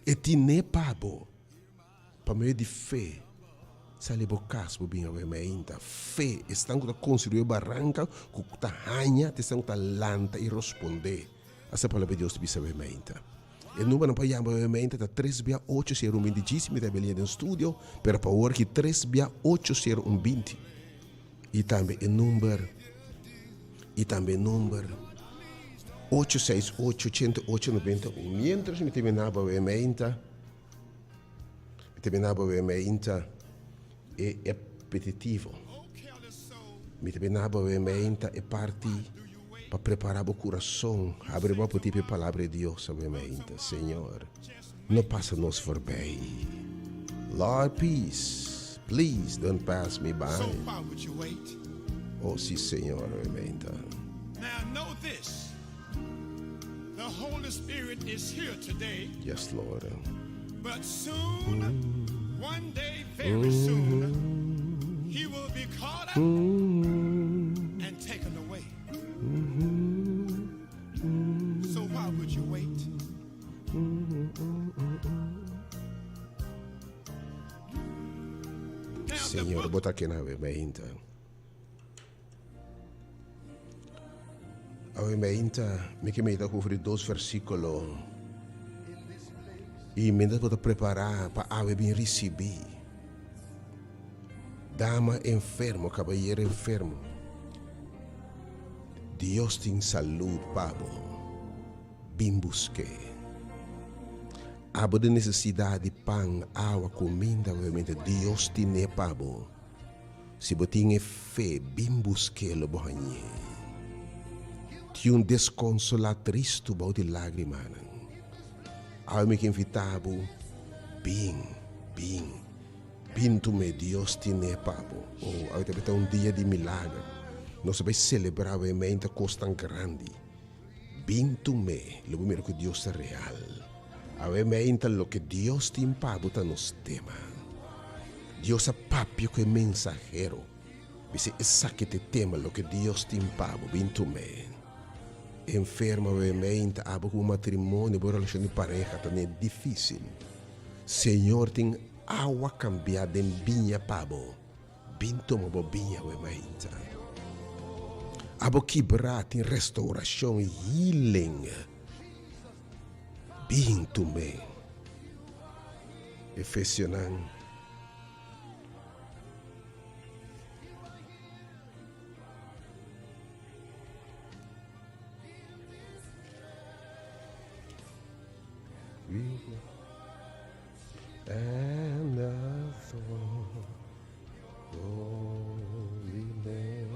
E tin pa bo. Pa medio di fe, sali bo kas bo bin awe meinta. Fe, esnan ku ta konstruí baranka, ku ta haña, esnan ku ta lanta i respondé. Asina palabra di Dios ta bisa awe meinta. E numbernan pa yama awe meinta ta 3 bia 8 0 20 djis, mi ta beliña den studio, pero pa awor aki 3 bia 8 0 1 20. I tambe e number 868 88 91. Mientras mi terminá awe meinta, mi terminá awe meinta e apetitivo. Mi terminá awe meinta e parti pa prepará bo kurason. Habri bo pa e palabra di Dios awe meinta. Señor, no pasa nos forbij. Lord, peace. Please don't pass me by. So why would you wait? Oh, sí, Señor, awe meinta. Now know this. The Holy Spirit is here today. Yes, Lord. But soon, one day very soon, he will be caught up and taken away. So why would you wait? Señor, bo ta ken awe meinta. Awe meinta, mi ke medita over di dos versíkulo. I mientras bo ta prepará pa awe bin risibí. Dama enfermo, kabayero enfermo, Dios tin salud pa bo. Bin busk'é. Abo den nesesidat di pan, awa, kuminda, obviamente Dios tin'é pa bo. Si bo tin e fe, bin busk'é, lo bo hañ'é. Tin un deskonsolá tristu bou di lágrimanan. Awe mi ke invitá bo, bin, bin, bin tum'é, Dios tin'é pa bo. Oh, awe ta ta un dia di milager. Nos ta bai selebrá awe meinta kos tan grandi. Bin tum'é, lo bo mira ku Dios ta real. Awe meinta loke Dios tin pa bo ta nos tema. Dios a papia ku e mensahero, bis'é esaki ta e tema, loke Dios tin pa bo, bin tum'é. Enfermo awe meinta, abo ku bo matrimonio, bo relashon di pareha ta ne difísil. Señor tin awa kambiá den biña pa bo. Bin tuma bo biña awe mainta. Abo kibrá tin restaurashon, healing. Bin tum'é. Efesionan. And the holy name.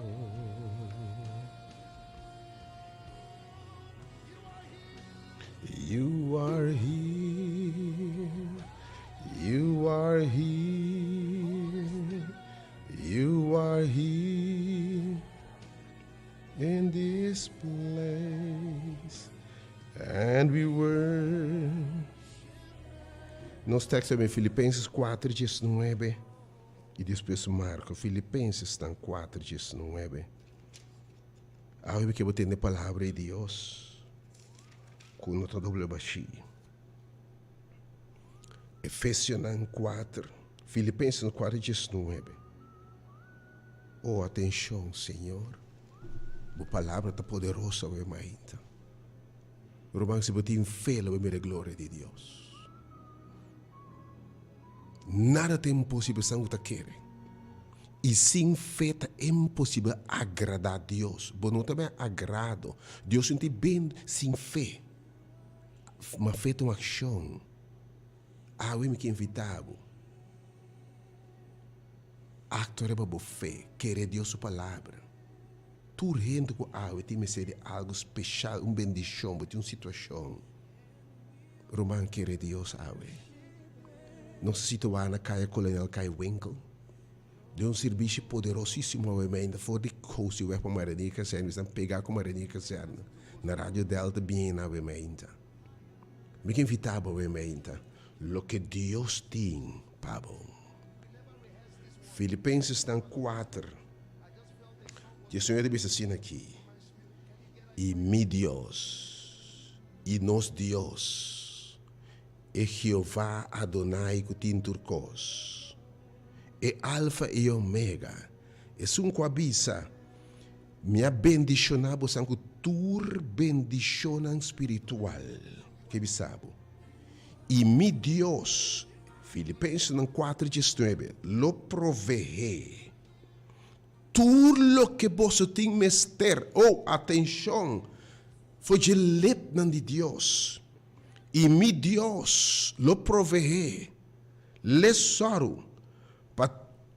You are here, you are here, you are here in this place, and we were. Nos teksto ta Filipenses 4, 19 i despues Marko. Filipenses tan 4, 19. Awe mi ke bo tende palabra di Dios ku no ta doble bashí. Efesionan 4, Filipenses 4, 19. Oh, atenshon, Señor. Bo palabra ta poderoso awe mainta. Ruman, si bo tin fe, lo bo mira e gloria di Dios. Nada ta imposibel esnan ku ta kere. I sin fe ta imposibel agradá Dios. Bo no ta bin agrado. Dios no tin bin sin fe. Ma fe ta un akshon. Awe mi ke invitá bo. Aktua riba bo fe. Kere Dios su palabra. Tur hende ku awe tin mester di algu speshal, un bendishon, bo tin un situashon. Ruman kere Dios awe. Nos ta situá na Kaya Kolonel Kai Winkel. Den un sirbishi poderosísimo awe meinta for di Koos di Wèg pa Marinier Kazerne. Mi esnan pegá ku Marinier Kazerne na Radio Delta bien awe meinta. Mi ke invitá bo awe meinta loke Dios tin pa bo. Filipensesnan kuater. Di e Señor ta bisa asina aki, I mi Dios, i nos Dios, e Jehová Adonai ku tin tur kos, e Alfa i Omega, esun ku a bisa, Mi a bendishoná bosan ku tur bendishonnan spiritual. Ke bisa bo? I mi Dios, Filipensenan 4, 19, lo proveé Tur loke boso tin mester, oh, atenshon, for dje lepnan di Dios, i mi Dios lo proveé, l'e sòru pa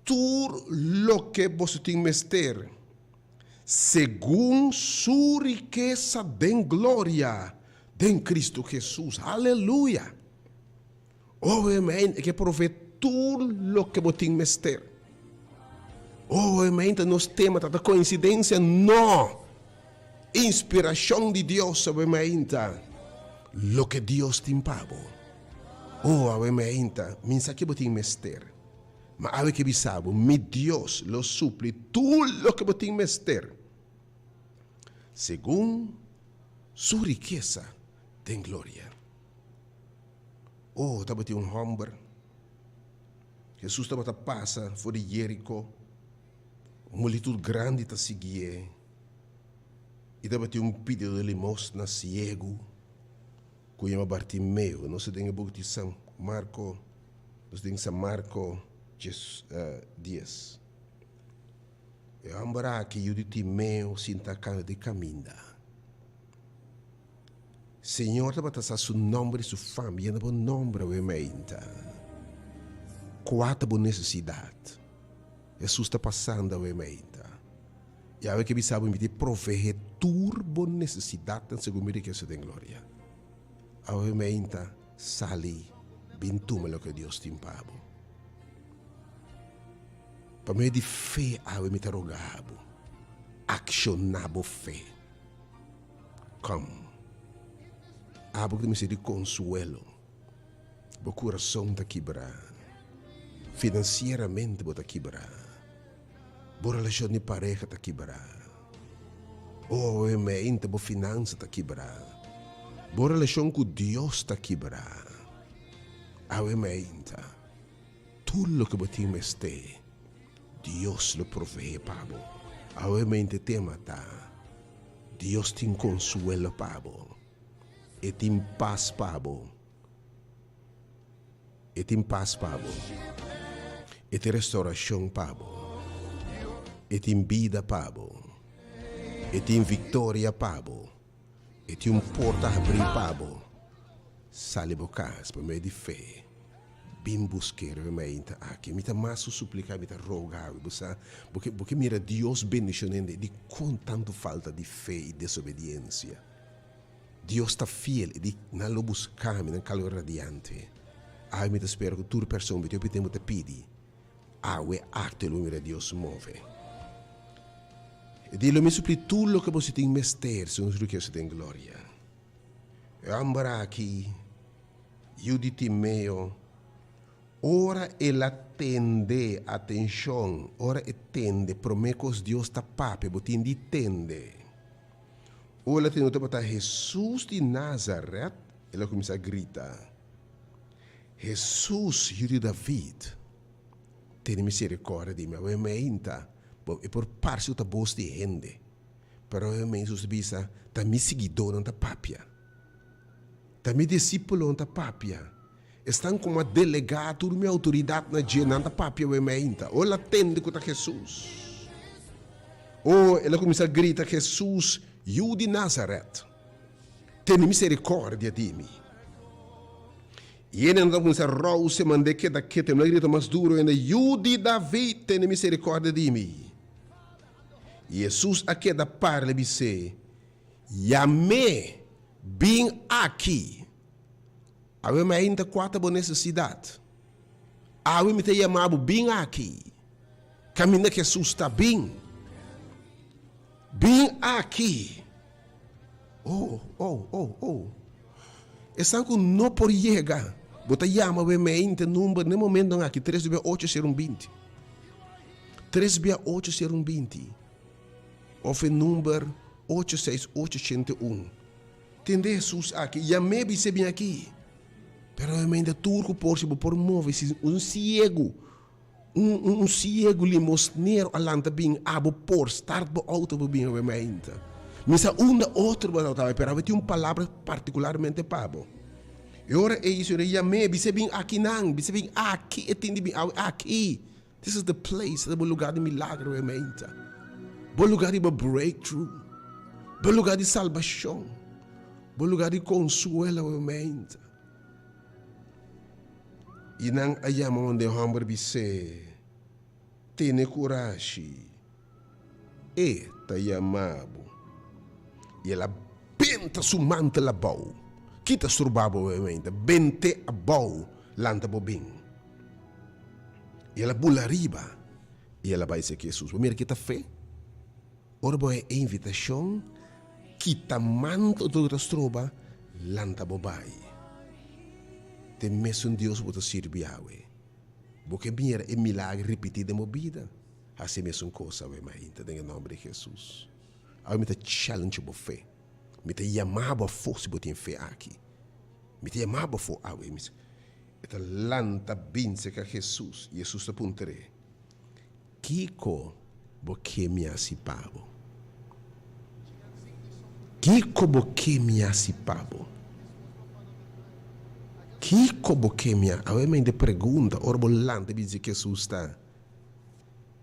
tur loke boso tin mester, segun su rikesa den gloria den Cristo Jesus. Aleluya! Oh, hermano, e ke provee tur loke bo tin mester. Oh, hermano, nos tema ta ta coincidencia? No! Inspiracion di Dios, hermano, loke Dios tin pa bo. Oh, hermano, mi sa ke bo tin mester. Ma awe ke bisa bo, mi Dios lo supli tur loke bo tin mester, segun su rikesa den gloria. Oh, tabatin un hòmber. Hesus tabata pasa for di Jeriko, un multitut grandi ta siguié, i tabatin un pididó di limosna siegu ku yama Bartimeo. Nos ta den e buki di San Marko, nos den San Marko dies. E hòmber aki, yu di Timeo, sinta kanta di kaminda. Señor tabata sa su nomber y su fam, yena bo nomber awe meinta. Cua ta bo necesidad? Jesus ta pasando awe meinta. Y awe ke bisa bo mi ta provehe tur bo necesidadnan segun mi rikesa den gloria. Awe meinta sali bin tuma loke Dios tin pa bo. Pa medio di fe awe mi ta roga bo, acciona bo fe. Kom. Abo ku ta mester di konsuelo. Bo kurason ta kibrá. Finansieramente bo ta kibrá. Bo relashon di pareha ta kibrá. Obviamente bo finansa ta kibrá. Bo relashon ku Dios ta kibrá. Awe meinta, tur loke bo tin mester, Dios lo proveé pa bo. Awe meinta e tema ta. Dios tin konsuelo pa bo. E tin pas pa bo. E tin pas pa bo. E tin restaurashon pa bo. E tin bida pa bo. E tin viktoria pa bo. E tin un porta habrí pa bo. Sali bo kas pa medio di fe. Bin busk'é riba e mainta aki. Mi ta mas su supliká, mi ta roga bo. Bo sa, bo ke, bo ke mira Dios bendishon'é dikon tantu falta di fe i desobediensia? Dios ta fiel, e di, Nan lo buska mi, nan kalor radiante. Awe mi ta spera ku tur person ku hopi tempu ta pidi, awe akto lo mira Dios move. E di, Lo mi supli tur loke boso tin mester segun su rikesa den gloria. E hòmber aki, yu di Timeo, ora el a tende, atenshon, ora e tende, promé kos Dios ta papia, bo tin di tende. Ora el a tende tabata Hesus di Nazaret, el a kuminsá grita, Hesus, yu di David, tene miserikòrdia di mi. Awor meinta, bo e por parse ku ta bos di hende, pero awor meinta Hesus ta bisa, Ta mi siguidónan ta papia. Ta mi disípulonan ta papia. Esnan ku mi a delegá tur mi outoridat na dje, nan ta papia wei mainta. Ora el a tende ku ta Hesus, o el a kuminsá grita, Hesus, Yu di Nazaret, tene miserikòrdia di mi. I e nan ta kuminsá rouse, mand'é keda ketu. El a grita mas duru ainda, Yu di David, tene miserikòrdia di mi. I Hesus a keda parla i bis'é, Yam'é bin aki. Awe mi ainda kua ta bo nesesidat? Awe mi ta yama bo bin aki. Kaminda ku Hesus ta, bin. Bin aki. Oh, oh, oh, oh. Esnan ku no por yega, bo ta yama awe mi ainda number n'e momentonan aki, tres bia ocho sero un binti. Tres bia ocho sero un binti. Of e number ocho seis ocho ochenta i un. Tende Hesus aki, yam'é bis'é bin aki. Pero obviamente tur ku por si bo por move si un siegu, un un siegu limosnero a lanta bin abo por start bo auto bo bin obviamente. Mi sa unda otro bo tabata bai pero awe tin un palabra partikularmente pa bo. E ora ei Señor a yam'é bis'é bin akinan, bis'é bin aki e tin di bin awe aki. This is the place, ta bo lugar di milagro obviamente. Bo lugar di bo breakthrough. Bo lugar di salbacion. Bo lugar di consuelo obviamente. Y nan a yama un den homber bis'é, Tene curashi, e ta yama bo. Y el a benta su mantel abou. Kita stroba bo obviamente? Bent'é abou, lanta bo bin. I el a bula ariba i el a bai serka Hesus. Bo mira ki ta fe? Ora bo haña e invitashon, kita manto tur ku ta stroba, lanta bo bai. Ta e mesun Dios bo ta sirbi awe. Bo ke mira e milager ripití den bo bida? Hasi e mesun kos awe mainta den e nòmber di Hesus. Awe mi ta challenge bo fe. Mi ta yama bo afó si bo tin fe aki. Mi ta yama bo afó awe. E ta lanta bin serka Hesus, i Hesus ta puntr'é, Kiko bo ke mi hasi pa bo? Kiko bo ke mi hasi pa bo? Kiko bo ke mi ha. Awe mente pregunta ora bo lanta bin serka Hesus ta,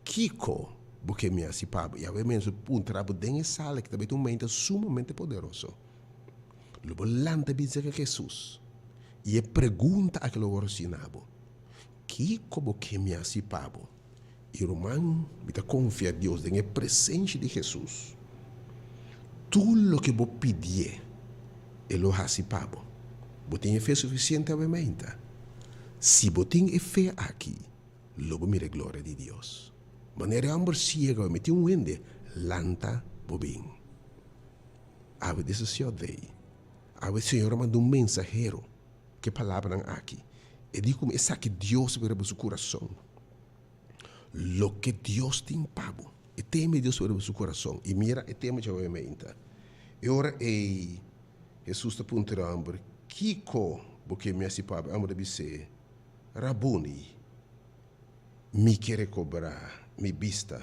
Kiko bo ke mi hasi pa bo? I awe mente puntra bo den e sala ki ta bai ta un mente sumamente poderoso. Lo bo lanta bin serka Hesus i e pregunta aki lo wòrdu hasi na bo, Kiko bo ke mi hasi pa bo? I ruman, mi ta konfia Dios den e presensia di Hesus, tur loke bo pidié, E lo hasi pa bo. Bo tin e fe sufisiente awe mainta? Si bo tin e fe aki, lo bo mira e gloria di Dios. Manera e hòmber siegu awe mi tin un hende, lanta bo bin. Awe this is your day. Awe Señor a manda un mensahero ku e palabranan aki. E di ku mi esaki Dios a bira bo su kurason. Loke Dios tin pa bo. E teme Dios a bira bo su kurason. I mira e tema djawe meinta. E ora ei Hesus ta puntra e hòmber, Kiko bo ke mi hasi pa bo? E hòmber ta bis'é, Rabuni, mi ke rekobrá mi bista.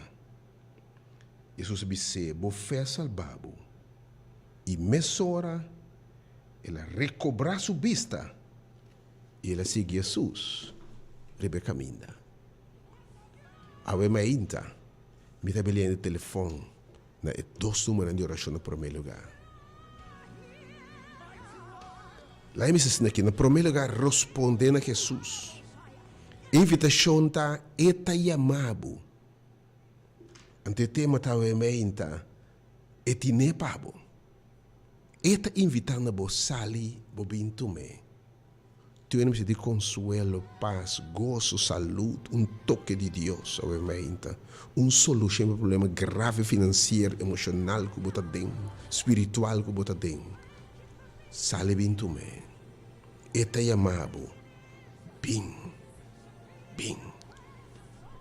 Hesus a bis'é, Bo fe a salba bo. I mesora el a rekobrá su bista i el a sigui Hesus riba e kaminda. Awe mainta mi ta beliendo e telefòn na e dos numeronan di orashon na promé lugá. Laga mi sa asina aki, na promé lugá rospondé na Hesus. E invitashon ta, E ta yama bo. Anto e tema ta awe meinta, E tine pa bo. E ta invitá na bo sali bo bin tum'é. Tur hende mester di konsuelo, pas, goso, salud, un toke di Dios awe meinta, un solushon pa problema grave finansiero, emoshonal ku bo ta den, spiritual ku bo ta den. Sali bin tum'é. E ta yama bo, bin. Bin.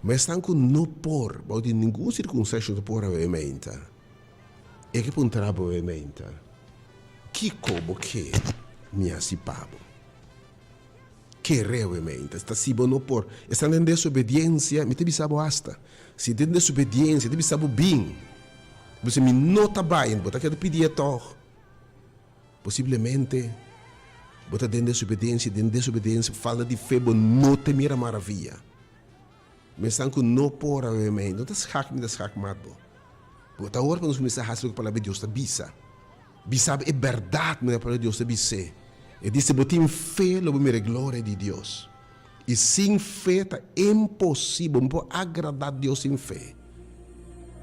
Ma esnan ku no por, bou di ningun sirkunstansia no por awe meinta, e ke puntra bo awe meinta, Kiko bo ke mi hasi pa bo? Kere awe meinta. Ta si bo no por. Esnan den desobediensia, mi ta bisa bo asta, si den desobediensia, ta bisa bo bin, bo bisa mi no ta bai, bo ta keda pidi e tòg. Posiblemente bo ta den desobedensia, den desobedensia, falta di fe, bo no ta mira maravia. Mensan ku no por a wemei, no ta skak mi ta skak mat bo. Bo ta ora pa nos kuminsá hasi loke Palabra di Dios ta bisa. Bisa bo e bèrdat manera Palabra di Dios ta bis'é. E di si bo tin fe lo bo mira e gloria di Dios. I sin fe ta imposibel, bo no por agradá Dios sin fe.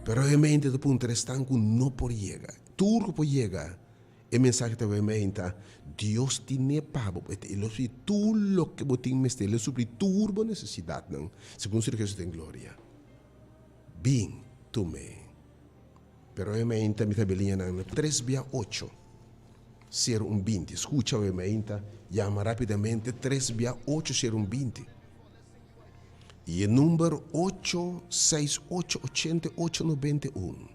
Pero obviamente ta puntra esnan ku no por yega. Tur ku por yega e mensahe ta wemei ta, Dios tine pa bo, e lo supli tur loke bo tin mester, e lo supli tur bo nesesidatnan, segun su rikesa den gloria. Bin tum'é. Pero wemei ta mi ta beliña nan na tres bia ocho, sero un 20. Skucha wemei ta yama rapidamente tres bia ocho sero un 20. I e number ocho seis ocho 88 91.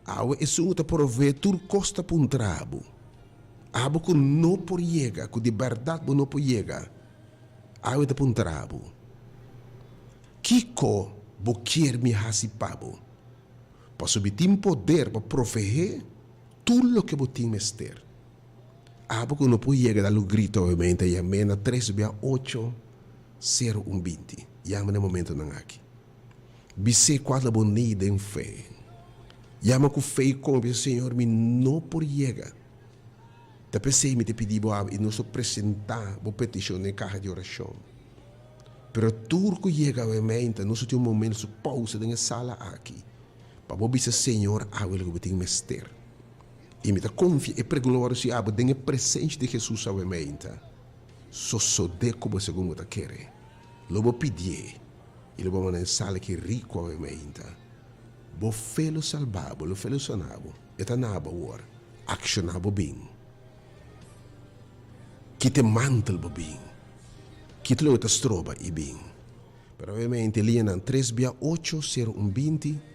Awe esun ku ta provee tur kos ta puntra bo. Abo ku no por yega, ku di bèrdat bo no por yega, awe ta puntra bo, Kiko bo kier mi hasi pa bo? Pasobra mi tin poder pa proveé tur loke bo tin mester. Abo ku no por yega dal un grito awe meinta yam'é na tres bia ocho sero un 20. Yama na e momentonan aki. Bis'é kua ta bo nei den fe. Yama ku fe i konfia, Señor, mi no por yega. Ta p'esei mi ta pidi bo abo i nos lo presentá bo petishon den e kaha di orashon. Pero tur ku yega awe meinta, nos lo tin un momento su pousa den e sala aki pa bo bisa Señor awe loke bo tin mester. I mi ta konfia e pregunta lo wòrdu hasi abo den e presensia di Hesus awe meinta, Sosodé ku bo segun bo ta kere. Lo bo pidié. I lo bo manda e sala ki riku awe mainta. Bo fe lo salba bo, lo fe lo sana bo. E ta na bo awor. Akshoná bo bin. Kita e mantel bo bin. Kita loke ta stroba i bin. Pero awe mainta e liñanan tres bia ocho sero un 20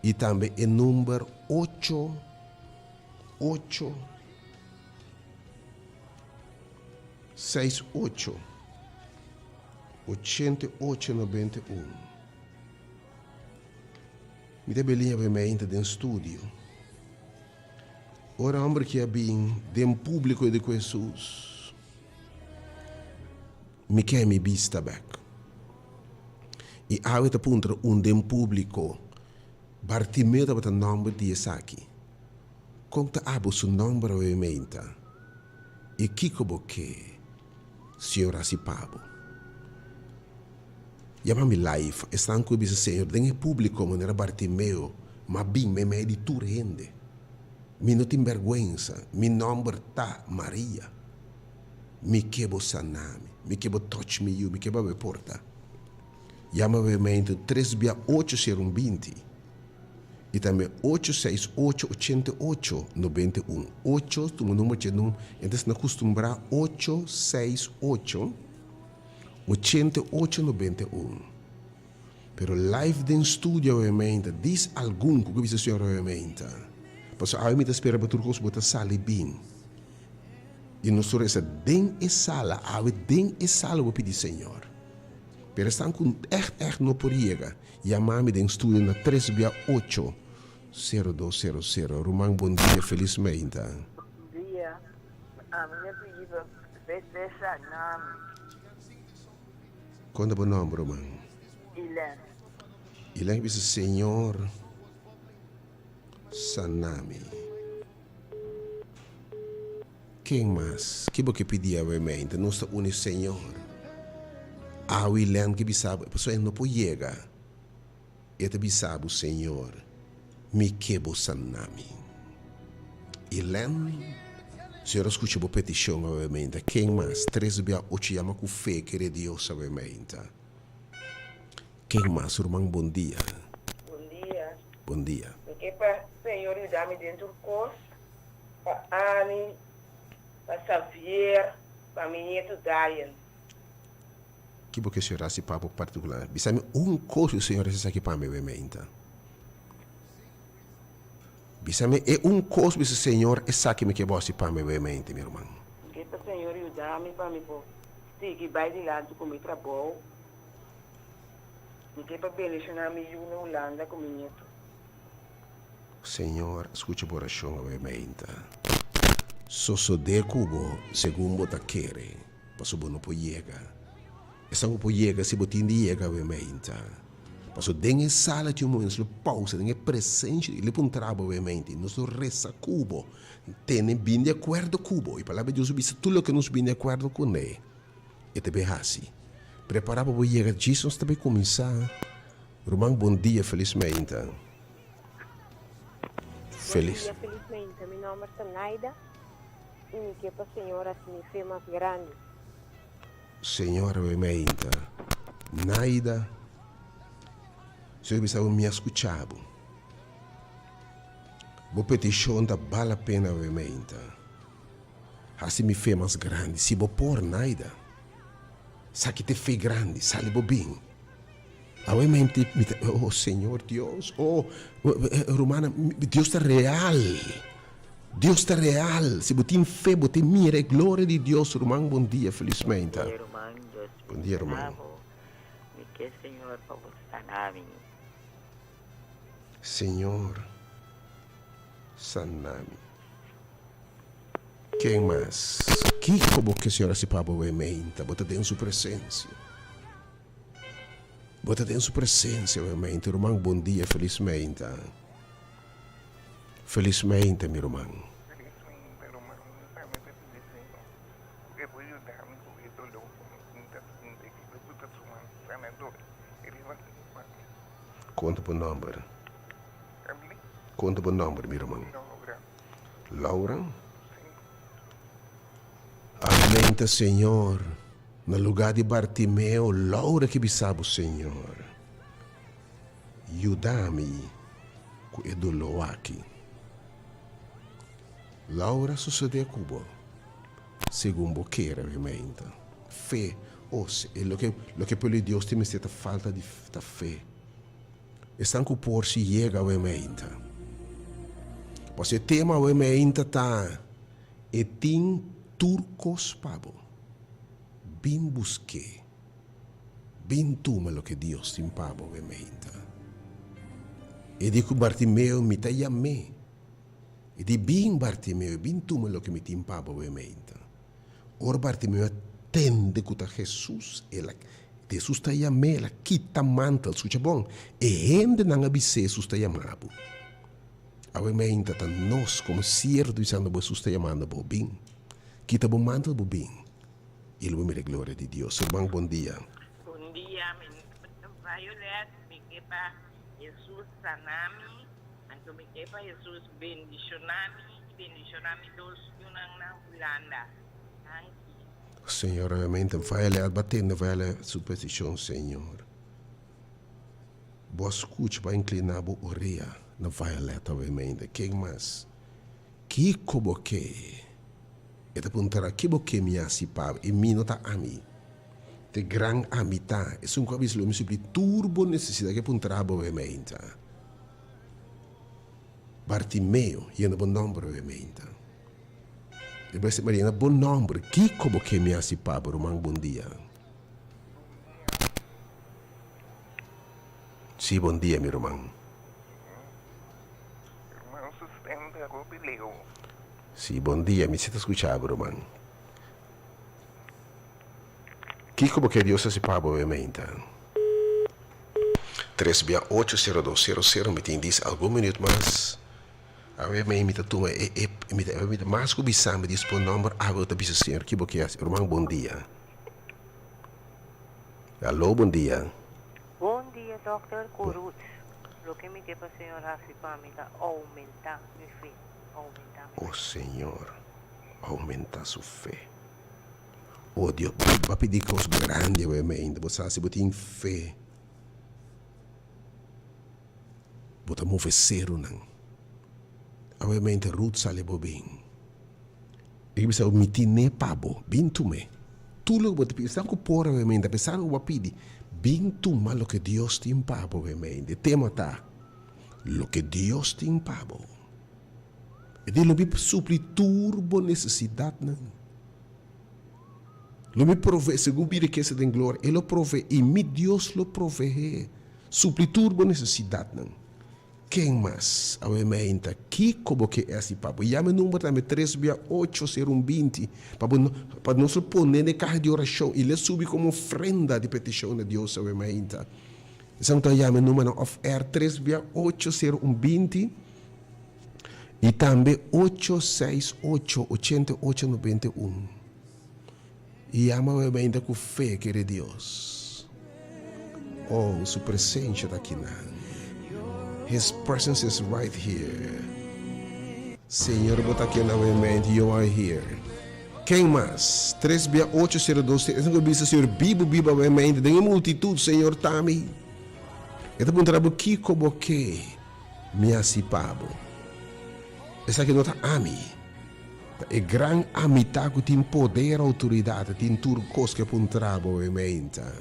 i tambe e number ocho ocho seis ocho. 88 91. Mi ta beliña pa e meinta den studio. Ora homber ki a bin den publico e di cu Jesus, Mi ke mi bista bek. I awe ta puntra un den publico, Bartimeo tabata nomber di esaki. Con ta abo su nomber awe e meinta? I kico bo ke Señor haci pa bo? Yama mi live, esnan cu bisa Señor den e publico manera Bartimeo, ma bin meimei di tur hende. Mi no tin berguensa, mi nomber ta Maria. Mi ke bo sana mi, mi ke bo touch mi yu, mi ke bo awe porta. Yama awe meinto tres bia ocho sero un 20 i tambe ocho seis ocho 88 91. Ocho tuma number dje num, entes na custumbrá ocho seis ocho. 88 91 Pero live den studio awe meinta dis algun ku ke bisa señor awe meinta pasobra awe mi ta spera pa tur kos bo ta sali bin i nos tur esta den e sala awe den e sala bo pidi señor pero esnan ku ègt ègt no por yega yama mi den studio na tres bia ocho sero dos sero sero ruman bon dia felis meinta. Bon dia ami a pidi pa Bethesda nami. Kon ta bo nomber ruman? Ilen. Ilen bisa Señor sana mi. Ken mas? Ki bo ke pidi awe mente? Nos ta uni Señor. Awe Ilen ke bisa bo pasobra e no por yega. E ta bisa bo Señor mi ke bo sana mi. Ilen Señor a skucha bo petishon awe meinta. Ken mas? Tres bia ocho yama ku fe kere Dios awe meinta. Ken mas ruman bon dia. Bon dia. Bon dia. Mi ke pa Señor yuda mi den tur kos, pa ami, pa Xavier, pa mi nietu Dayen. Ki bo ke Señor hasi pa bo partikular? Bisa mi un kos ku Señor hasi esaki pa mi awe meinta. Bisa mi e un kos bisa Señor esaki mi ke bo hasi pa mi awe mente mi ruman. Mi ke pa Señor yuda mi pa mi por sigui bai dilanti ku mi trabou. Mi ke pa bendiciona mi yu na Hulanda ku mi nieto. Señor skucha bo orashon awe mente. Sosode ku bo segun bo ta kere pasobra bo no por yega. Esnan ku por yega si bo tin di yega awe mente. Pasobra den e sala tin un momento nos lo pausa den e presencia di Dios, lo puntra bo obviamente, nos lo resa cu bo, tene bin di acuerdo cu bo, y palabra di Dios a bisa tur loke nos bin di acuerdo cune, e ta bay haci. Prepara pa bo yega djis nos ta bay cuminsa. Ruman bon dia felis meinta. Felis. Bon dia felis meinta mi nomber ta Naida y mi ke pa Señor haci mi fe mas grandi. Señor awe meinta Naida Señor bisa bo mi a scucha bo Bo peticion ta bal la pena awe meinta Haci mi fe mas grandi Si bo por Naida Saki te fe grandi Sali bo bin Awe meinta mi ta Oh Señor Dios Oh rumana Dios ta real Dios ta real si bo tin fe bo tin mira e gloria di Dios ruman bon dia felis meinta. Bon dia ruman Dios Bon dia ruman. bendiciona bo mi ke Señor pa bo sana mi. Señor sana mi. Ken mas? Kiko bo ke Señor hasi pa bo e meinta? Bo ta den su presencia. Bo ta den su presencia e meinta ruman bon dia felis meinta. Felismente mi ruman. Felismente ruman, mi tambe ta pidi Señor ku e por yuda mi ku e doló ku mi ta sinti aki ku ta suma sanador riba mi papia. Konta bo nomber. Abli? Konta bo nomber mi ruman. Laura. Laura? Si. Aumenta Señor, na lugar di Bartimeo, Laura ki bisa bo Señor. Yuda mi ku e doló aki. Laura sosodé ku bo segun bo kere obviamente. Fe, oh e loke loke pueblo di Dios tin mester ta falta di ta fe. Esnan ku por si yega obviamente. Pasobra e tema obviamente ta e tin tur kos pa bo. Bin busk'é. Bin tuma loke Dios tin pa bo, Wemeinta. E di ku Bartimeo, Mi ta yam'é. E di, Bin, Bartimeo, bin tuma loke mi tin pa bo, Wemeinta. Ora Bartimeo a tende ku ta Hesus, el a Hesus ta yam'é, el a kita mantel. Skucha bon, e hendenan a bis'é, Hesus ta yama bo. Awe meinta ta nos komo siervo ta bisando bo, Hesus ta yamando bo, bin. Kita bo mantel bo bin, i lo bo mira e gloria di Dios. Ruman, bon dia. Bon dia, mi nomber ta Violet, mi ke pa Hesus sana mi, anto mi ke pa Hesus bendiciona mi i bendiciona mi dos yunan na Hulanda. Danki. Señor, obviamente Violet ba tende Violet su peticion, Señor. Bo a scucha, bo a inclina bo orea na Violet obviamente. Ken mas? Kiko bo ke? E ta puntra, Ki bo ke mi hasi pa bo? I mi no ta ami. Ta e gran ami ta. Esun ku a bisa lo mi supli tur bo nesesidat. Ke puntra bo obviamente. Bartimeo, yena bo nomber obviamente. E bo estima yena bo nomber. Kiko bo ke mi hasi pa bo, ruman? Bon dia. Sí, bon dia, mi ruman. Ruman sustenta hopi leu. Sí, bon dia, mi si ta skucha bo, ruman. Kiko bo ke Dios hasi pa bo obviamente? Tres bia ocho sero dos sero sero mi tin dis algun minuut mas. Awe mei mi ta tuma e e mi ta mi ta mas ku bisa mi dis bo nomber awe bo ta bisa Señor ki bo ke hasi. Ruman bon dia. Alo bon dia. Bon dia Dòkter ku Ruth. Loke mi ke pa Señor hasi pa mi ta oumentá mi fe, oumentá mi O fe. Señor, oumentá su fe. O Dios, bo a pidi kos grandi awe meinta. Bo sa si bo tin fe. Bo ta move serunan. Awe mente Ruth sali bo bin. E ke bisa bo, Mi tine pa bo. Bin tum'é. Tur loke bo ta pidi, esnan ku por awe mente, apesar ku bo a pidi, bin tuma loke Dios tin pa bo awe mente. E tema ta, Loke Dios tin pa bo. E di lo mi supli tur bo nesesidatnan. Lo mi provee segun mi rikesa den gloria. E lo provee i mi Dios lo proveé. Supli tur bo nesesidatnan. Ken mas? Awe meinta, kiko bo ke hasi pa bo? Yama e number tambe, tres bia ocho sero un binti, pa bo pa nos lo pone den e kaha di orashon i lo subi komo ofrenda di petishon na Dios awe meinta. Esnan ku ta yama e numbernan off air, tres bia ocho sero un binti i tambe ocho seis ocho ochenta i ocho nobenta i un. I yama awe meinta ku fe, kere Dios. Oh, Su presencia ta akinan. His presence is right here. Señor, Bo ta aki awe meinta, You are here. Ken mas? Tres bia ocho sero dos tres. Esnan ku bisa, Señor, bibu, bibu awe meinta den e multitud, Señor, ta mi. E ta puntra bo, Kiko bo ke mi hasi pa bo? Esaki no ta ami. Ta e gran Amita ku tin poder, outoridat, e tin tur kos ke puntra bo e meinta.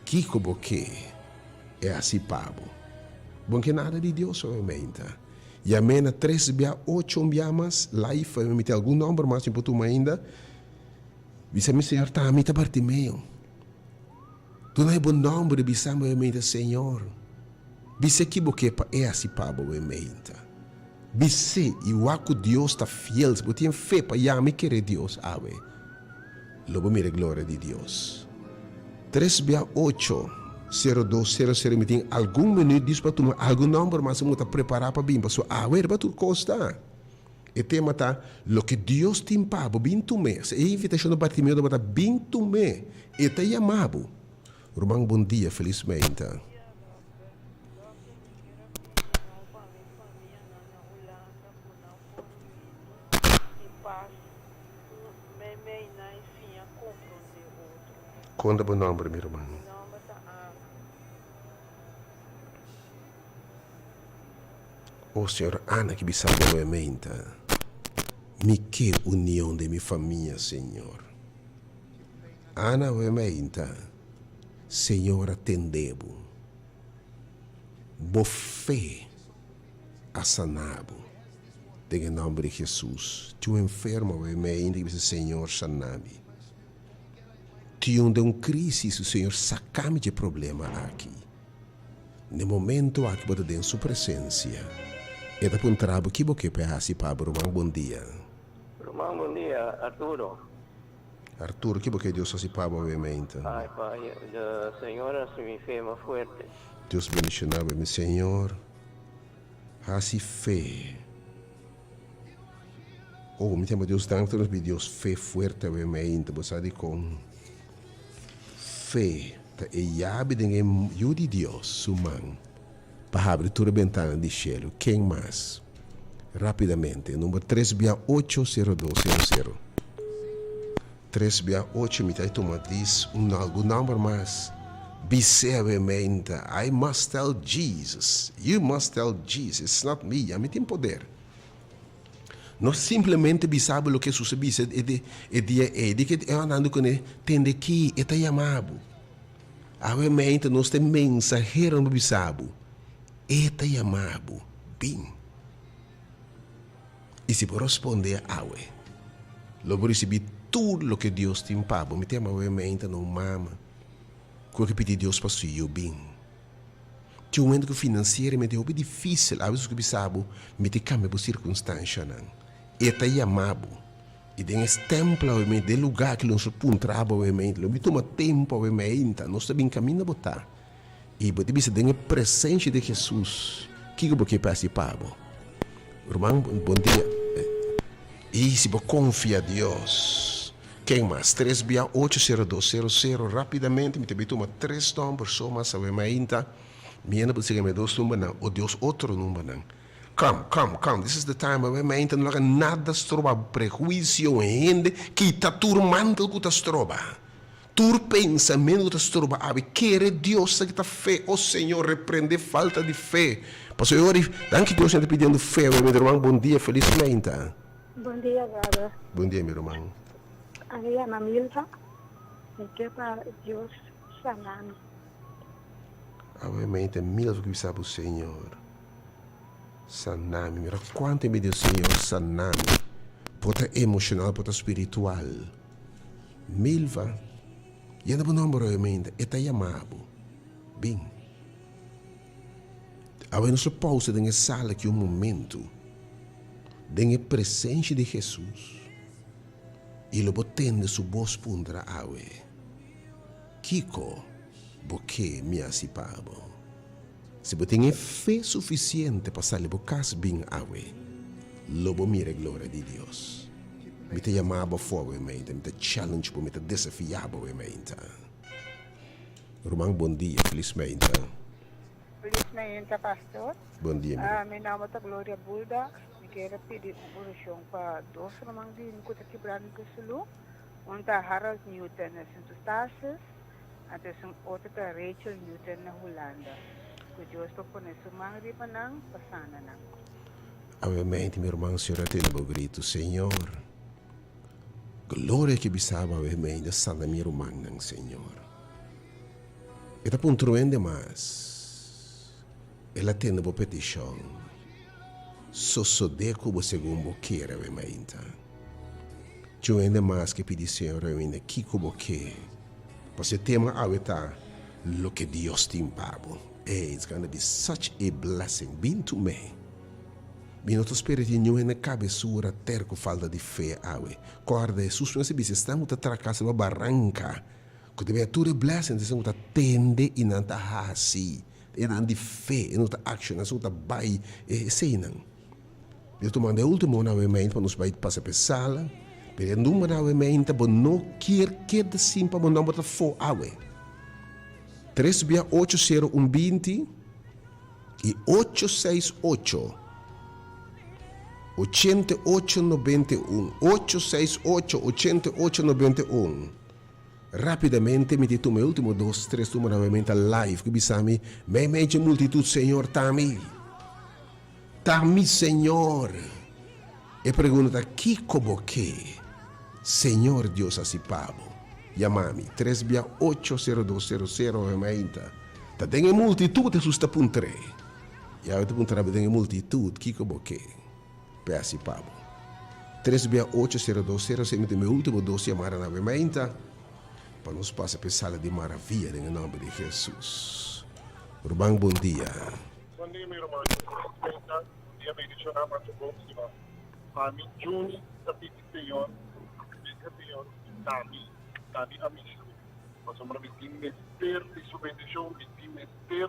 Kiko bo ke e hasi pa bo? Bo ke nada di Dios e meinta. Yam'é na tres bia ocho un bia mas, live, mi tin algun nòmber mas mi por tuma ainda. Bisa mi, Señor, ta ami ta Bartimeo. Duna e bo nòmber i bisa mi e meinta, Señor, bisa ki bo ke pa e hasi pa bo e meinta. Bis'é i wak ku Dios ta fiel. Si bo tin fe pa yama i kere Dios awe, lo bo mira e gloria di Dios. Tres bia ocho, sero dos, sero sero Mi tin algun minüt dis pa tuma algun nòmber mas un ku ta prepará pa bin, pasobra awe riba tur kos ta. E tema ta, Loke Dios tin pa bo, bin tum'é. E invitashon di Bartimeo tabata, Bin tum'é. E ta yama bo. Ruman bon dia, felis meinta. Konta bo nomber mi ruman. Oh Señor Ana ki bisa bo e meinta. Mi ke union den mi famia Señor. Ana bo e meinta. Señor a tende bo. Bo fe a sana bo. Den e nomber di Jesus. Tin un enfermo awe mei ainda ki bisa Señor sana mi. Tin un den un crisis, Señor, saca mi dje problema aki. N'e momento aki bo ta den su presencia. E ta puntra bo ki bo ke pa e haci pa bo, ruman. Bon dia. Ruman, bon dia. Arturo. Arturo, ki bo ke Dios haci pa bo awemente? Ay, pa Señor haci mi fe mas fuerte. Dios bendiciona bo, mi Señor. Haci fe. Oh, mi ta yama Dios danki nos pidi Dios fe fuerte awemente. Bo sa dikon? Fe ta e yabi den e Yu di Dios su man pa habri tur e bentana di shelu. Ken mas? Rapidamente, number tres bia ocho sero dos sero sero. Tres bia ocho mi ta tuma dis un algun number mas. Bis'é awemente, I must tell Jesus. You must tell Jesus. It's not me. Ami tin poder. No simplemente bisa bo loke Hesus a bisa e dia ei, di ke e andando kuné, tende ki e ta yama bo. Awe meinta nos ta e mensaheronan pa bisa bo, e ta yama bo, bin. I si bo rosponde awe, lo bo risibí tur loke Dios tin pa bo. Mi ta yama awe meinta na un mama ku a ke pidi Dios pa su yu bin. Tin un momento ku finansieramente hopi difísil, aves ku bisa bo mi ta kambia bo sirkunstanshanan. E ta yama bo. I den e stèmpel awe den lugá ki lo nos puntra bo awe lo mi tuma tempu awe meinta, nos ta bin kaminda bo ta. I bo ta bisa den e presensha di Hesus, kiko bo ke pa hasi pa bo? Ruman, bon dia. I si bo konfia Dios. Ken mas? Tres bia ocho sero dos sero sero. Rapidamente mi ta bin tuma tres nomber so mas awe mainta. Mi hende por siga mi dos numbernan o dios otro numbernan. Come, come, come, this is the time awe mainta no laga nada stroba bo prehuisio hende kita tur mantel ku ta stroba. Tur pensamentu ku ta stroba awe kere Dios sa kita fe o Señor reprende falta di fe. Pasobra e ora danki Dios mi ta pidiendo fe awe mi ruman bon dia felis mainta. Bon dia brother. Bon dia mi ruman. Ami yama Milva, mi ke pa Dios sana mi. Awe mente Milva ki bisa bo Señor sana mi. Mira cuanto mi di Señor sana mi. Por ta emocional por ta spiritual. Milva yena bo nomber awe mente e ta yama bo. Bin. Awe nos lo pausa den e sala aki un momento den e presencia di Jesus y lo bo tende su bos puntra awe, Kico bo ke mi haci pa bo? Si bo tin e fe suficiente pa sali bo cas bin awe, lo bo mira e gloria di Dios. Mi ta yama bo afo awe mainta, mi ta challenge bo, mi ta desafia bo awe mainta. Ruman bon dia, felis mainta. Felis mainta pastor. Bon dia mi ruman. Mi nomber ta Gloria Bulda, mi kier a pidi un orashon pa dos ruman di mi ku ta kibra mi ku salú. Un ta Harold Newton na Sint Eustatius, anto esun otro ta Rachel Newton na Hulanda. Ku Dios por pone su man riba nan pa sana nan. Awe mi ruman Señor a tende bo gritu, Señor. Gloria ke bisaba awe meinda sana mi rumannan, Señor. E ta puntra un hende mas. El a tende bo petishon. Sosodé ku bo segun bo kere awe mainta. Tin un hende mas ke pidi Señor awe mainta kiko bo ke. Pasobra e tema awe ta loke Dios tin pa bo. Ey, it's gonna be such a blessing. Bin tum'é. Mi no ta spera di niun hende kabesura terko falta di fe awe. Kòrda, Hesus mes a bisa esnan ku ta trakas riba baranka, ku ta bira tur e blessings, esnan ku ta tende i nan ta hasi, e nan di fe, e nan ku ta akshoná, esnan ku ta bai, eseinan. Mi ta tumando e ultimo un awe meinta pa nos bai pasa pa e sala, pero e number awe meinta bo no kier keda sin pa bo nomber ta fo awe. Tres bia ocho sero un binti. I ocho seis ocho, ochenta i ocho 91, 868, 88 91. Rapidamente mi ta tuma e ultimo dos, tres numero nuevamente live ku bisa mi, meimei dje multitud, Señor, ta mi. Ta mi, Señor. E pregunta ta, kiko bo ke? Señor Dios hasi pa bo. Yama mi, tres bia ocho sero dos sero sero, mainta. Ta den e multitut Hesus ta puntr'é. Yahweh ta puntra bo den e multitut, Kiko bo ke p'e hasi pa bo? Tres bia ocho sero dos sero semi ta mi ultimo dos yamada na awe mainta. Pa nos pasa pa e sala di maravia den e nomber di Jesus. Ruman bon dia. Bon dia mi ruman Bon dia bendiciona pa tur bon stima. Pa mi Juni ta pidi Señor bisa Señor dami dami amishi pasobra mi tin mester di su bendicion mi tin mester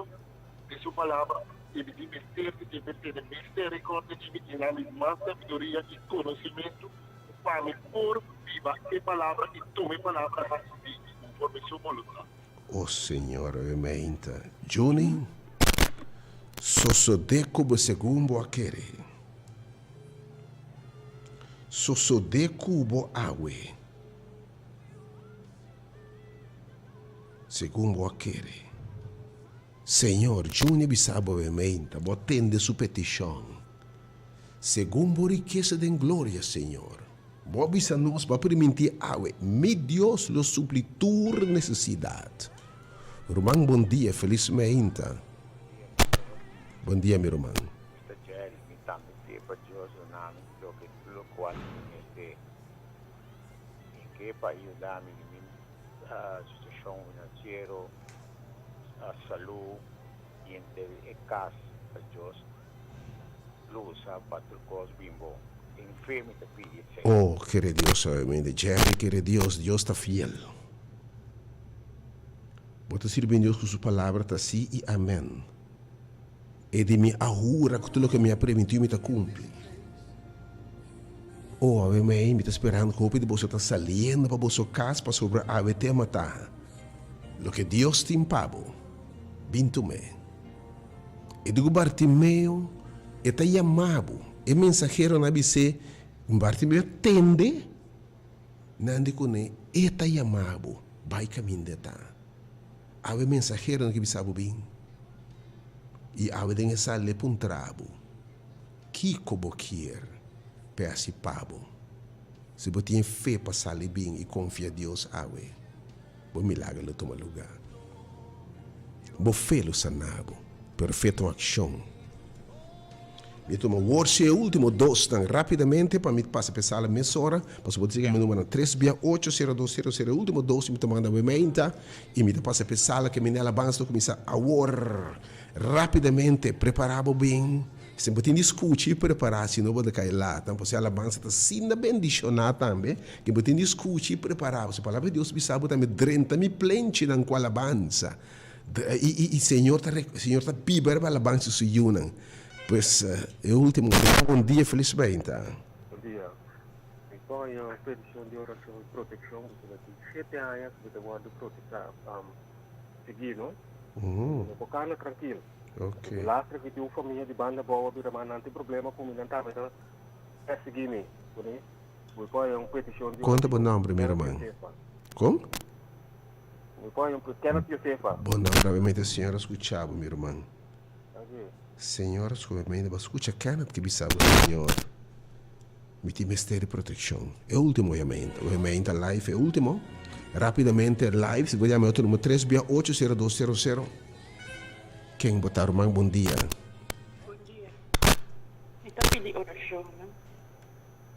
di su palabra y mi tin mester di e tene misericordia di mi y dami mas sabiduria y conocimento pa mi por biba e palabra y tuma e palabra haci di mi conforme su boluntad. O Señor, oe Juni, sosodé ku bo segun bo a kere. Sosodé ku bo awe segun bo a kere. Señor, Juni bisa bo oe bo a tende su petishon. Segun bo rikesa den gloria, Señor. Bo a bisa nos, bo a primintí awe, Mi Dios lo supli tur nesesidat. Ruman bon dia, felis meinta. Bon dia mi ruman. Mister Jerry, mi tambe ke pa Dios duna mi loke lokual mi mester. Mi ke pa e yuda mi di mi situashon finansiero, salú i henter e kas pa Dios lusa pa tur kos bin bon. Den fe mi ta pidi esei. Oh, kere Dios obviamente. Jerry, kere Dios, Dios ta fiel. Bo ta sirbi Dios ku su palabra ta sí i amèn. E di mi a hura ku tur loke mi a permití mi ta kumpli. Oh, awe mei mi ta sperando ku hopi di boso ta saliendo pa boso kas pasobra awe tema ta loke Dios tin pa bo. Bin tum'é. E di ku Bartimeo, E ta yama bo. E mensaheronan a bis'é, Bartimeo tende. Nan di kuné, E ta yama bo, bai kaminda e ta. Awe mensaheronan ki bisa bo bin, i awe den e sal e puntra bo, Kiko bo kier p'e hasi pa bo? Si bo tin fe pa sali bin i konfia Dios awe, bo milager lo tuma lugá. Bo fe lo sana bo, pero fe ta un akshon. Mi tuma wor si e ultimo dosnan rapidamente pa mi pasa pa e sala mesora, pasobra bo ta sigui mi numbernan tres bia ocho sero dos sero sero. E ultimo dos mi ta manda bo e meinta i mi ta pasa pa e sala ke mi na alabansa ta kuminsá awor. Rapidamente prepara bo bin. Si bo tin di skucha i prepará, si no bo ta kai lat. Pasobra e alabansa ta asina bendishoná tambe ke bo tin di skucha i prepará. Pasobra e Palabra di Dios bisa bo tambe, Drenta mi plenchinan ku alabansa. I i Señor ta Señor ta biba riba alabansa di su yunan. Pues e ultimo bon dia felis meinta. Bon dia. Mi por haña un petishon di orashon i protekshon pasobra tin shete aña ku mi ta wòrdu protektá sigui no. Mi no por kana trankil. Ok. Lastra ki tin un famia di banda abou a bira mas nan tin problema ku mi nan tambe ta persiguí mi. Mi por haña un petishon di Konta bo orashon. nomber mi Kenneth ruman. Josefa. Kon? Mi por haña un Kenneth Josefa. Bo nomber obviamente Señor a skucha bo mi ruman. Danki. Señor a skucha mi bo skucha Kenneth ki bisa bo Señor mi tin mester di protekshon. E ultimo yamento. Bo yamento live e ultimo. Rapidamente live si bo yama e otro numero tres bia ocho sero dos sero sero. Ken bo ta ruman bon dia. Bon dia. Mi ta pidi orashonnan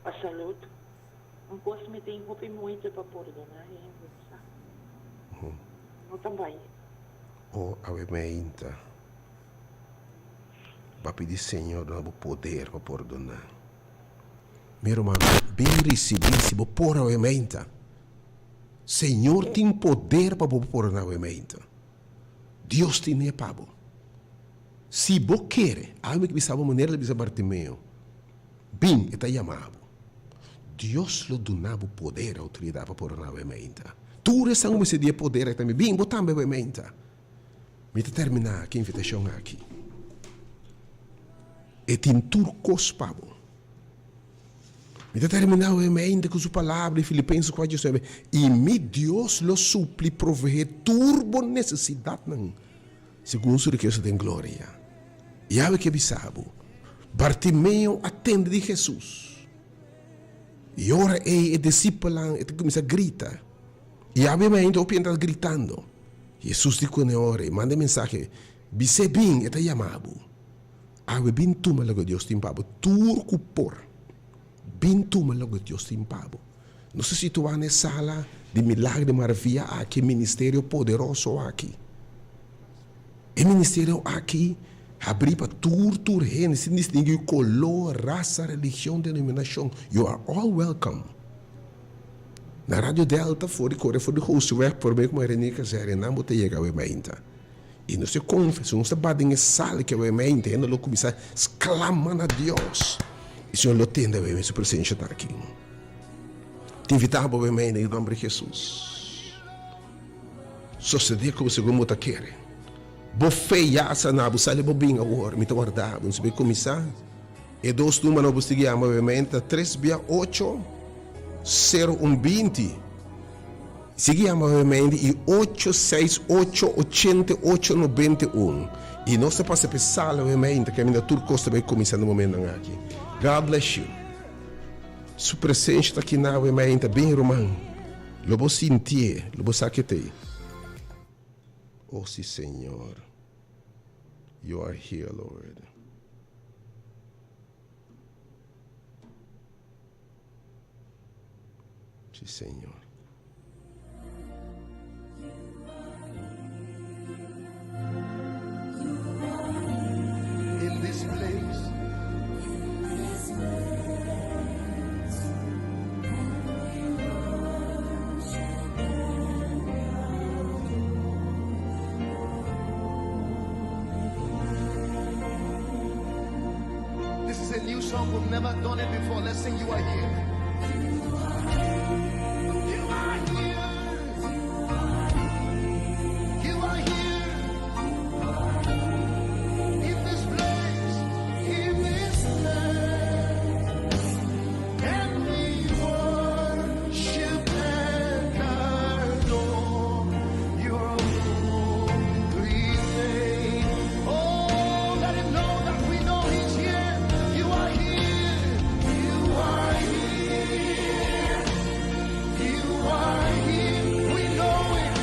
pa salud. Un kos mi tin hopi moeite pa pordona hende sa. No ta bai. O awe meinta. Bo pidi Señor duna bo poder pa pordona. Mi ruman bin ricibi si bo por awe meinta. Señor tin poder pa bo pordona awe meinta. Dios tine pa bo. Si bo kere, awe mi ke bisa bo manera el a bisa Bartimeo, bin, e ta yama bo. Dios lo duna bo poder, outoridat pa por awe meinta. Tur esnan ku mester di e poder aki tambe, bin bo tambe awe meinta. Mi ta terminá ku e invitashon aki. E tin tur kos pa bo. Mi ta terminá awe meinta ku su palabra di Filipenses 4, 19, I mi Dios lo supli proveé tur bo nesesidatnan segun su rikesa den gloria. Yawe ke bisa bo, Bartimeo a tende di Hesus. I ora ei e disipelnan e ta kuminsá grita. Yawe meinta hopi hende ta gritando. Hesus di kuné ora ei manda e mensahe, Bis'é bin, e ta yama bo. Awe bin tuma loke Dios tin pa bo. Tur ku por, bin tuma loke Dios tin pa bo. Nos ta situá na e sala. di milagro di maravia aki, e ministerio poderoso aki. E ministerio aki habrí pa tur tur hende sin distinguí koló, rasa, religion, denominashon. You are all welcome. Na Radio Delta for di kore for di Goosseweg promé ku Maria Nica Zerri nan bo ta yega awe mainta. I nos ta konfia si nos ta bat den e sala ki awe mainta hende lo kuminsá sklama na Dios i Señor lo tende awe su presensia ta aki. Te invitá bo awe mainta den nomber di Jesus. Sosodé ku bo segun bo ta kere. Bo fe ya a sana bo, sali bo bin awor, mi ta warda bo. Nos bai kuminsá. E dos numbernan bo sigui yama obviamente ta tres bia ocho, sero un 20. Sigui yama obviamente i ocho seis ocho ochenta i ocho nobenta i un. I nos ta pasa pa e sala obviamente kaminda tur kos ta bai kuminsá na momentonan aki. God bless you. Su presencia ta aki na obviamente. Bin ruman, lo bo sintié, lo bo sa ke ta ei. Oh si Señor. You are here, Lord. Sí, Señor. In this place. This is a new song. We've never done it before. Let's sing You Are Here. You are here. You are here. In this place. In this place. And we worship and adore your holy name. Oh, let him know that we know he's here. You are here. You are here. You are here. We know it.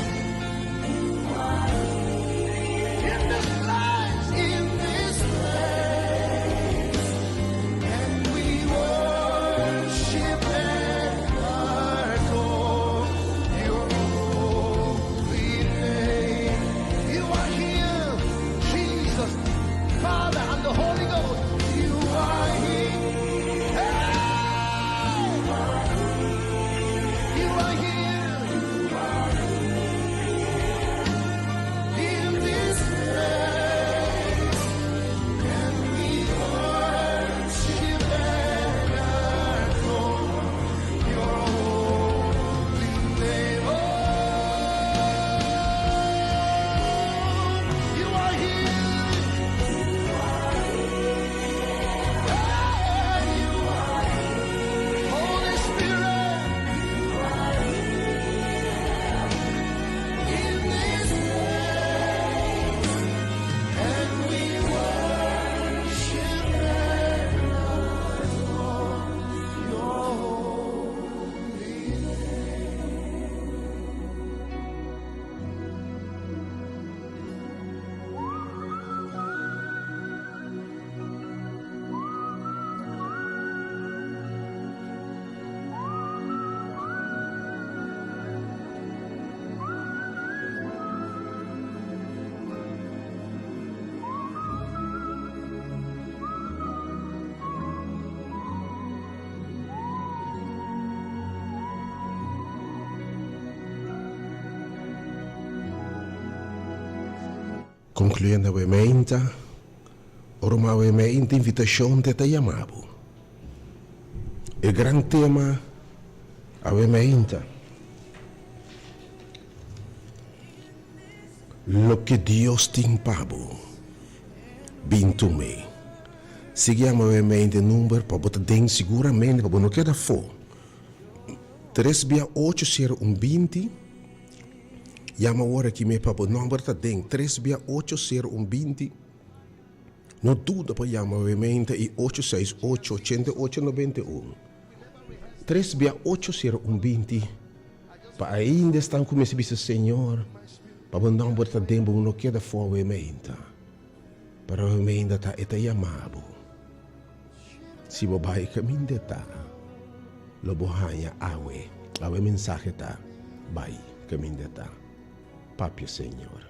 In this place, in this place. And we worship and adore your holy name. You are here, Jesus, Father, and the Holy Ghost. You are here. Hey! You are here. In this place. And we worship and adore your holy name. Oh, you are here. Hey, you are Holy Spirit. In this place. And we worship and adore your holy name. Concluyendo awe meinta, ora un awe meinta invitacion te ta yama bo. E gran tema awe meinta, Loke Dios tin pa bo, bin tum'e. Sigui yama awe meinta e number pa bo ta den siguramente pa bo no keda afo. Tres bia ocho sero un 20. Yama awor aki me pa bo nomber ta den tres bia ocho sero un 20. No duda pa yama wemente i ocho seis ocho ochenta i ocho nobenta i un. Tres bia ocho sero un 20. Pa ainda esnan ku mester bisa Señor pa bo nomber ta den bo no keda for wemente. Pero wemente ta e ta yama bo. Si bo bai kaminda ta, lo bo haña awe. Awe mensahe ta. bai kaminda ta. Papia Señor.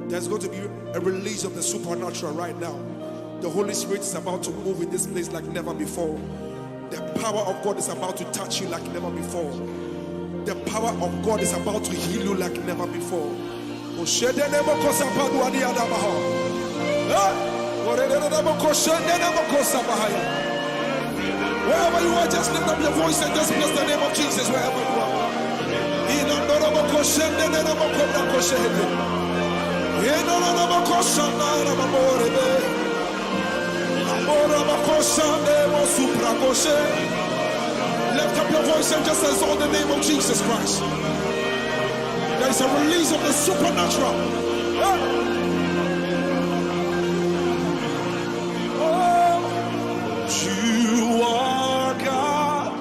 There's going to be a release of the supernatural right now. The Holy Spirit is about to move in this place like never before. The power of God is about to touch you like never before. The power of God is about to heal you like never before. Wherever you are, just lift up your voice and just bless the name of Jesus wherever you are. Lift up your voice and just exalt the name of Jesus Christ. There is a release of the supernatural. Oh, you are God.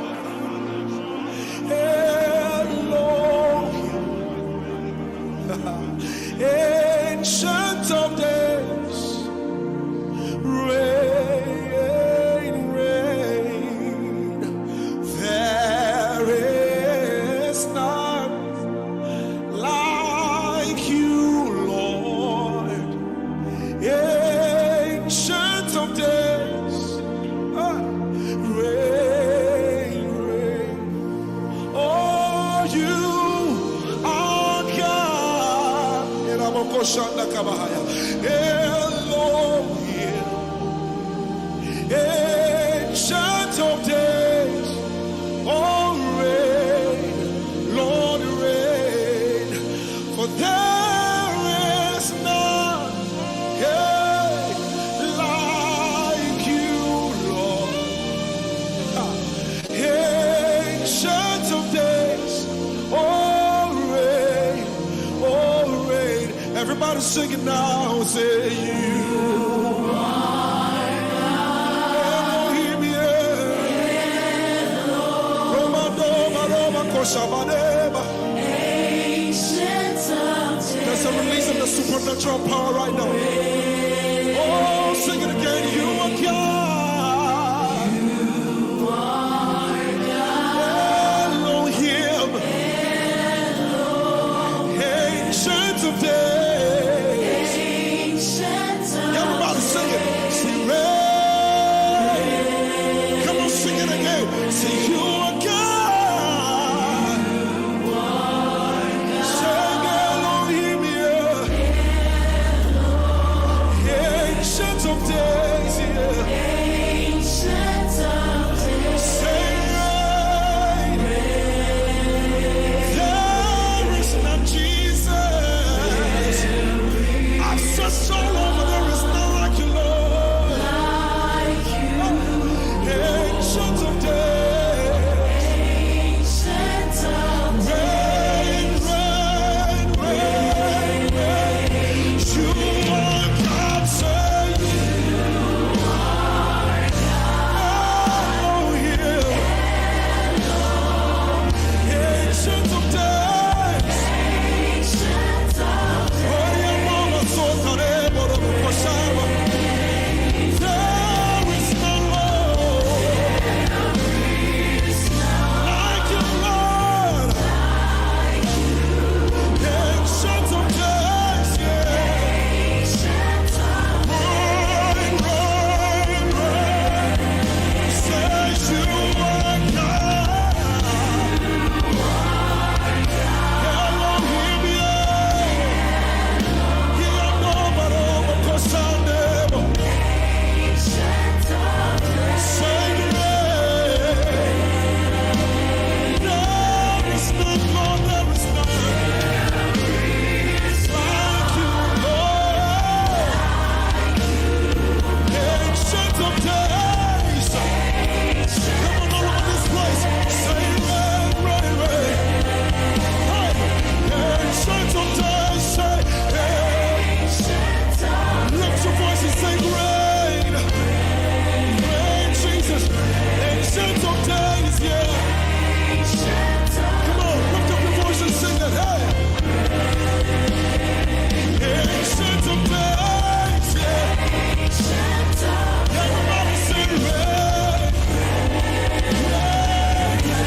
Elohim. Ancient of days. Reign, reign. There is none like you, Lord. Ancient of days. Reign, reign. Oh, you are God. Elohim. Ancient of days. Oh, reign, Lord, reign. For there is none, yeah, like you, Lord. Ancient of days, oh, reign, oh, reign. Everybody sing it now. Say you are Elohim, yeah. Roma, Doma, Roma, Koshabadeba. There's a release of the supernatural power right now.